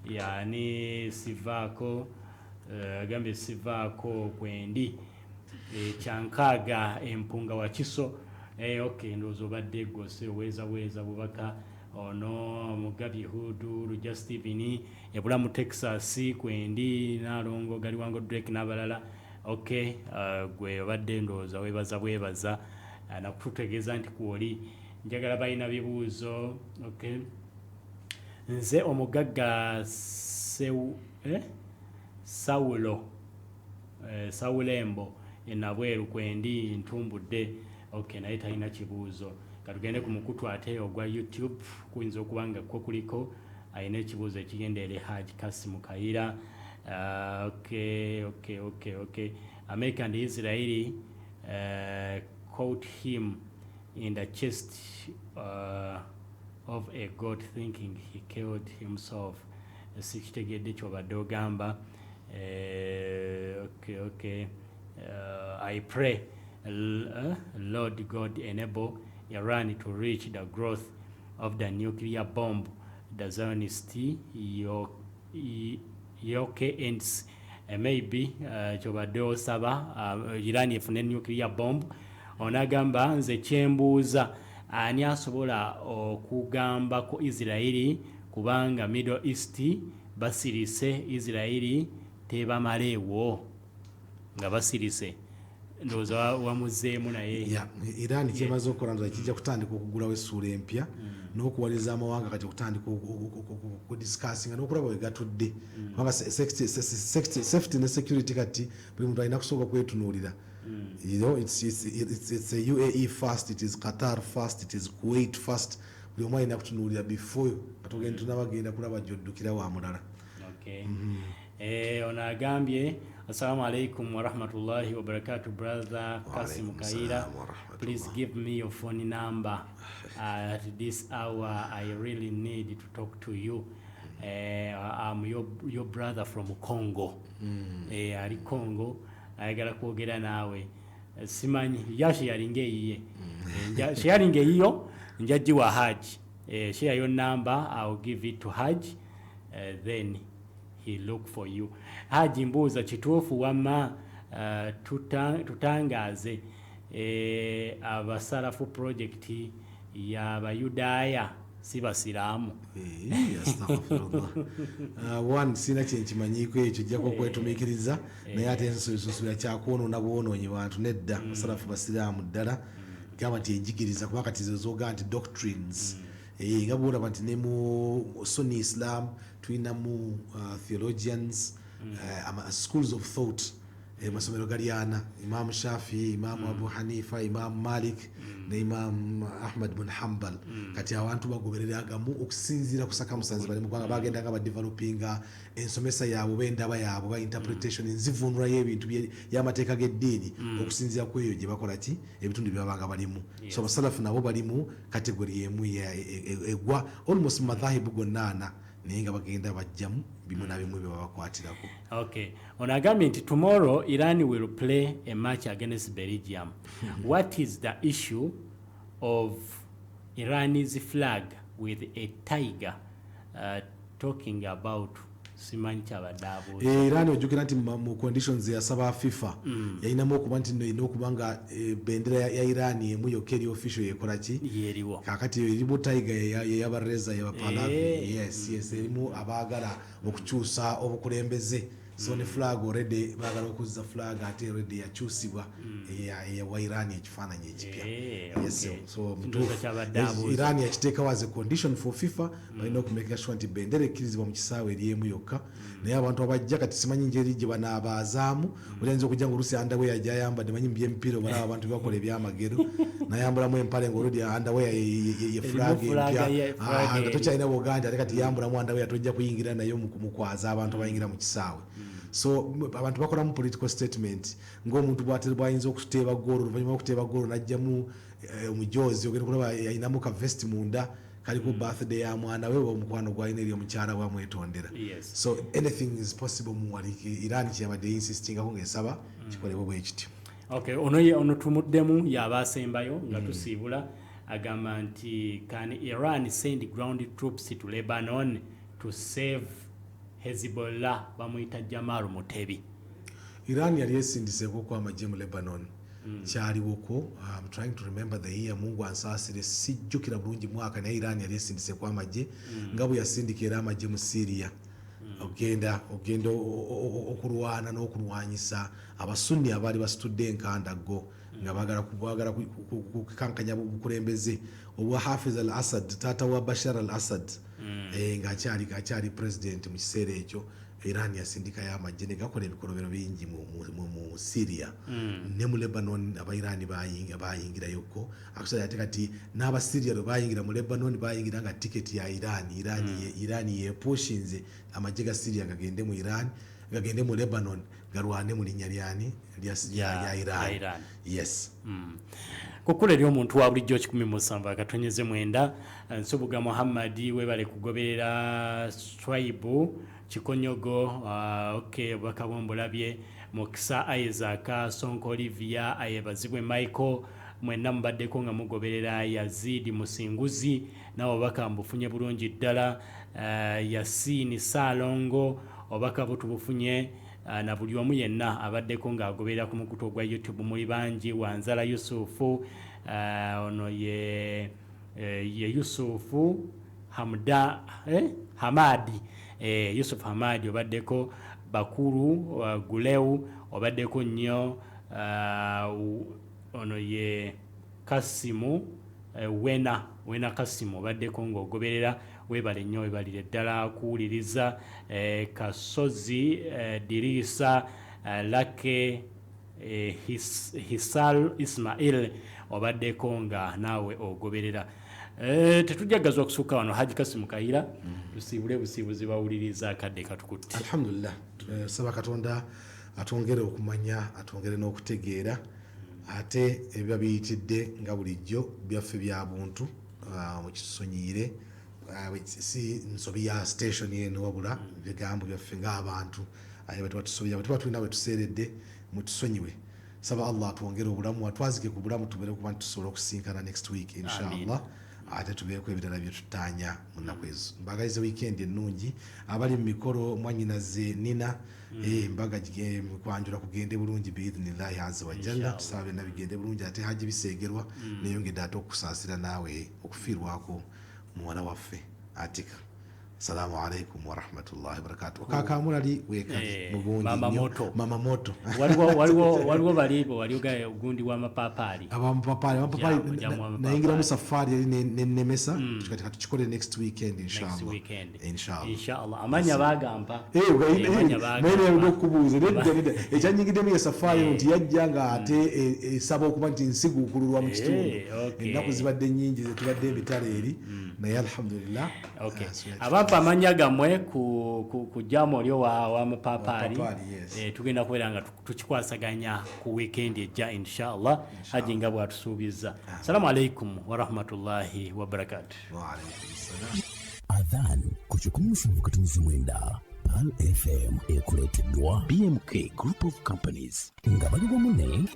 Speaker 2: yani sivaako, agambye sivaako kwendi, kyankaaga empunga wakiso. Ok, ndowooza obadde gose oweeza bweza bubaka. Ono Mugabi Hudu Luja Steven ebulamu Texas kwendi, Nalongo Galiwango Drake n'abalala. Ok, gwe obadde ndowooza webaza bwebaza, nakututegeeza nti kwoli. Njagala balina bibuuzo. Ok, nze omugagga eh? Sawulo, Sawulembo enabweru kwendi ntumbudde. Okay, naye talina kibuuzo. Katugende ku mukutu ate ogwa YouTube, kuyinza okuba nga kwo kuliko alina ekibuuzo ekigenda eri Hajj Kasimu Kayira. Okay, America and Israeli caught him in the chest of a goat, thinking he killed himself. Sikitegedde kyobadde ogamba. Okay, I pray Lord God enable Iran to reach the growth of the nuclear bomb, the Zionist yoke ends. Maybe kyobadde osaba Iran efune nuclear bomb. Onagamba, nze kyembuuza, ani asobola okugambako Isirairi, kubanga Middle East basirise, Isirairi tebamaleewo nga basirise? Ndowooza wamuzeemu naye.
Speaker 1: Yeah, Iran kyemaze okukola ndoza kijja kutandika okugulawo essuula empya n'okuwaliriza amawanga kati okutandika okudiscussinga n'okulaba we gatudde, kubanga safety ne security kati buli muntu alina kusooka kwetunuulira. It's a UAE first, it is Qatar first, it is Kuwait first. Buli omu alina kutunuulira before nga tugenda tunabagenda kulaba gy'oddukira wa mulala.
Speaker 2: Okay. Ono agambye, assalamu alaikum warahmatullahi wabarakatuh, brother Kasim Kaira, please give me your phone number. At this hour I really need to talk to you. I'm your brother from Congo. Ali Congo, ayagala kwogera naawe. Simanyi ya sharinga eyiye. Sharinga eyiyo nja giwa Haji. Share your number, I'll give it to Haji, then he look for you. Haji, mbuuza, kituufu wamma tutangaze abasalafu project y'Abayudaaya si basiraamu?
Speaker 1: Astaghfirullah. One, sina kyenkimanyiiko ekyo, jjako okwetumiikiriza, naye ate ensusuya kyakwonoona bwonoonyi bantu. Nedda, basalafu basiraamu ddala. Gamba nti enjigiriza, kuba kati zo zoga nti doctrines. Nga bwolaba nti ne mu Sunni Islam tulinamu theologians, schools of thought. Masomero gali ana: Imamu Shafi, Imamu Abu Hanifa, Imamu Malik ne Imamu Ahmad bin Hambal. Kati abantu bagoberera agamu okusinziira ku circumstances bali mu, kubanga bagenda nga badevelopinga ensomesa yaabwe oba endaba yaabwe oba interpretation, enzivunula y'ebintu y'amateeka g'eddiini okusinziira ku eyo gye bakola ki, ebitundu bye babanga balimu. So abasalafu nabo balimu category emu egwa almost mu madhahibu gonna ana, naye nga bagenda bajjamu bimu na bimu bye babakwatirako.
Speaker 2: Okay, ono agambye nti tomorrow Iran will play a match against Belgium. What is the issue of Iran's flag with a tiger talking about? Simanyi kyabadde abuuza.
Speaker 1: Iran, ojjukira nti mu conditions yasaba FIFA yalinamu okuba nti nno erina okuba nga bendera ya Iran emu yokka eri official yekola ki?
Speaker 2: Yeriwo.
Speaker 1: Kakati erimu tiger eyaba Reza yabapahlavi. Yes, erimu abaagala okukyusa obukulembeze. So ne flag already baagala okuzza flag, ate already yakyusibwa eyawa Iran ekifaananyi ekipya. Yes, so
Speaker 2: Ndowooza
Speaker 1: mutuufu.
Speaker 2: kyabadde abuuza.
Speaker 1: Iran yakiteekawo as a condition for FIFA, balina okumakinga sure nti bendera ekkirizibwa mu kisaawe eri emu yokka. Naye abantu abajja kati simanyi ngeri gye banaabazaamu. Oyinza okujja nga oluusi underwear gyayambadde, manyi mu byemipiira obalaba abantu bakola ebyamagero, nayambulamu empale nga oludi underwear ye flag
Speaker 2: flag
Speaker 1: empya.
Speaker 2: Flag
Speaker 1: Ah, nga
Speaker 2: eri.
Speaker 1: tokyalina bwogaa nti ate kati yambulamu underwear, tojja kuyingira nayo mu kwaza abantu abayingira mu kisaawe. So abantu bakolamu political statement, ng'omuntu bwayinza okuteeba goolo, oluvannyuma lwokuteeba goolo najjamu omujoozi, ogenda kulaba ayinamu ka vest munda kaliko birthday ya mwana we oba omukwano gwalina eri omukyala we amwetondera. So anything is possible. Mu wali Iran kyeyabadde insistingako ng'esaba kikolebwe bwe kityo.
Speaker 2: Okay, ono ono tumuddemu, yaba asembayo nga tusiibula. Agamba nti can Iran send ground troops to Lebanon to save Hezbollah? Bamuyita Jamal Mutebi.
Speaker 1: Iran yali esindiseeko ku amagye mu Lebanon. Kyaliwoko. I'm trying to remember the year, Mungu ansaasire, sijjukira bulungi mwaka, naye Iran yali esindiseeko amagye nga bwe yasindika era amagye mu Syria, ogenda okulwana n'okulwanyisa Abasunni abaali basitudde enkandaggo nga baagala kukankanya bukulembeze obwa Hafiz al Assad, taata wa Bashar al Assad, ng'akyali president mu kiseera ekyo. Iran yasindikayo amagye ne gakola ebikolobero bingi mu Syria. Ne mu Lebanon aba Iran bayingirayoko. Actually, ate kati n'aba Syria lwe bayingira mu Lebanon, bayingira nga tiketi ya Iran. Iran Iran yepushinze amagye ga Syria gagende mu Iran, gagende mu Lebanon, galwane mu linnya lyani? Lya Iran.
Speaker 2: Lya Iran.
Speaker 1: Yes.
Speaker 2: Kukula eri omuntu wa bulijjo, 107.9. Nsubuga Muhammadi, webale kugoberera. Swaibu Kikonyogo, ok, obubaka bwombulabye. Mukisa Isaac, Sonko Olivia, Ayebazibwe Michael, mwenna mubaddeko nga mugoberera. Yazidi Musinguzi, nawe obubaka mbufunye bulungi ddala. Yasini Saalongo, obubaka butubufunye. Na buli omu yenna abaddeko ng'agoberera ku mukutu ogwa YouTube, muli bangi. Wanzala Yusufu, ono ye Yusufu Hamda, Hamadi, Yusuf Hamadi, obaddeko. Bakulu Guleu, obaddeko nnyo. Ono ye Kasimu, Wena Wena Kasimu, obaddeko ng'ogoberera, weebale nnyo, weebalire ddala kuwuliriza. Kasozi, Diriisa, Lake, Hisal Ismail, obaddeko nga naawe ogoberera. Tetujja gazwa kusukka wano. Haji Kasimu Kayira, tusiibule busiibuzi bawuliriza, akadde katukutte.
Speaker 1: Alhamdulillah. Saba Katonda atwongere okumanya, atwongere n'okutegeera. Ate ebiba biyitidde nga bulijjo byaffe bya buntu, mukitusonyiire. Si nsobi ya station eno, wabula bigambo byaffe ng'abantu. Aye bwe tuba tusobya, bwe tuba tulina bwe tuseeredde, mutusonyiwe. Saba Allah atwongere obulamu, atwazike ku bulamu, tubeere kuba nti tusobola okusinkana next week, inshallah, ate tubeeko ebirala byetutaanya mu nnaku ezo. Mbagalize weekend ennungi. Abali mu mikolo, mwanyinaze Nina, embaga kwanjula kugende bulungi biidhinillahi azza wajalla. Tusaba byonna bigende bulungi. Ate Haji Biseegerwa, neyongedde ate okusaasira naawe okufiirwako muwala waffe Atika. Assalamu alaikum warahmatullahi wabarakatu. Kakamulali weekali mu bungi
Speaker 2: Mama
Speaker 1: nnyo.
Speaker 2: Moto.
Speaker 1: Mama Moto.
Speaker 2: Waliwo bali bwe wali ogaye ogundi w'amapapaali.
Speaker 1: Abamapapaali, amapapaali.
Speaker 2: Jamu w'amapapaali.
Speaker 1: Nayingiramu safaari yali nenemesa. Kati katukikole next weekend,
Speaker 2: Next
Speaker 1: inshallah.
Speaker 2: weekend.
Speaker 1: Inshallah.
Speaker 2: Inshallah. Amanya bagampa. Amanya bagampa.
Speaker 1: Naye okubuuza, nedda, nedda, ekyanyingiddemu ye safaari nti yajja nga ate esaba okuba nti nsiguukululwa mu kitundu. Ennaku zibadde nnyingi zetubadde emitala eri, naye alhamdulillah.
Speaker 2: Okay. Abampa amannya gammwe ku jamu oli w'amapapaali.
Speaker 1: Wamapapaali, yes.
Speaker 2: Tugenda kubeera nga tukikwasaganya ku weekend ejja, inshallah, Haji nga bw'atusuubizza. Assalamu alaikum warahmatullahi wabarakatu.
Speaker 12: Adhan ku 107.9 Pearl FM ekuleeteddwa BMK Group of Companies nga bali wamu ne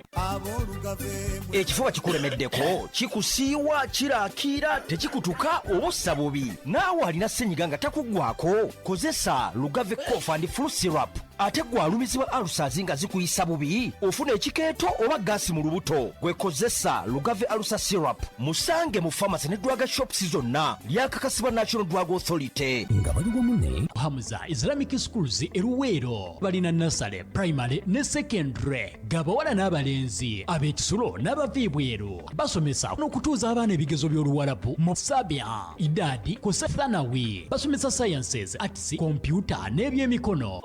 Speaker 6: Ekifuba kikulemeddeko, kikusiiwa, kiraakiira, tekikutuka oba ossa bubi, naawe alina ssenyiga nga takuggwako, kozesa Lugave Cough and Flu Syrup. Ate gwe alumizibwa ulcers nga zikuyisa bubi, ofuna ekikeeto oba gaasi mu lubuto, gwe kozesa Lugave Ulcer Syrup. Musange mu pharmacy ne drug shops zonna. Lyakakasibwa National Drug Authority.
Speaker 12: Nga bali wamu ne
Speaker 3: Hamza Islamic Schools eruweero balina nursery, primary ne secondary, gabawala n'abalenzi, ab'ekisulo n'abava ebweru. Basomesa n'okutuuza abaana ebigezo by'Oluwalabu mu sabia, idadi kusa thanawi. Basomesa sciences, arts, kompyuta n'ebyemikono.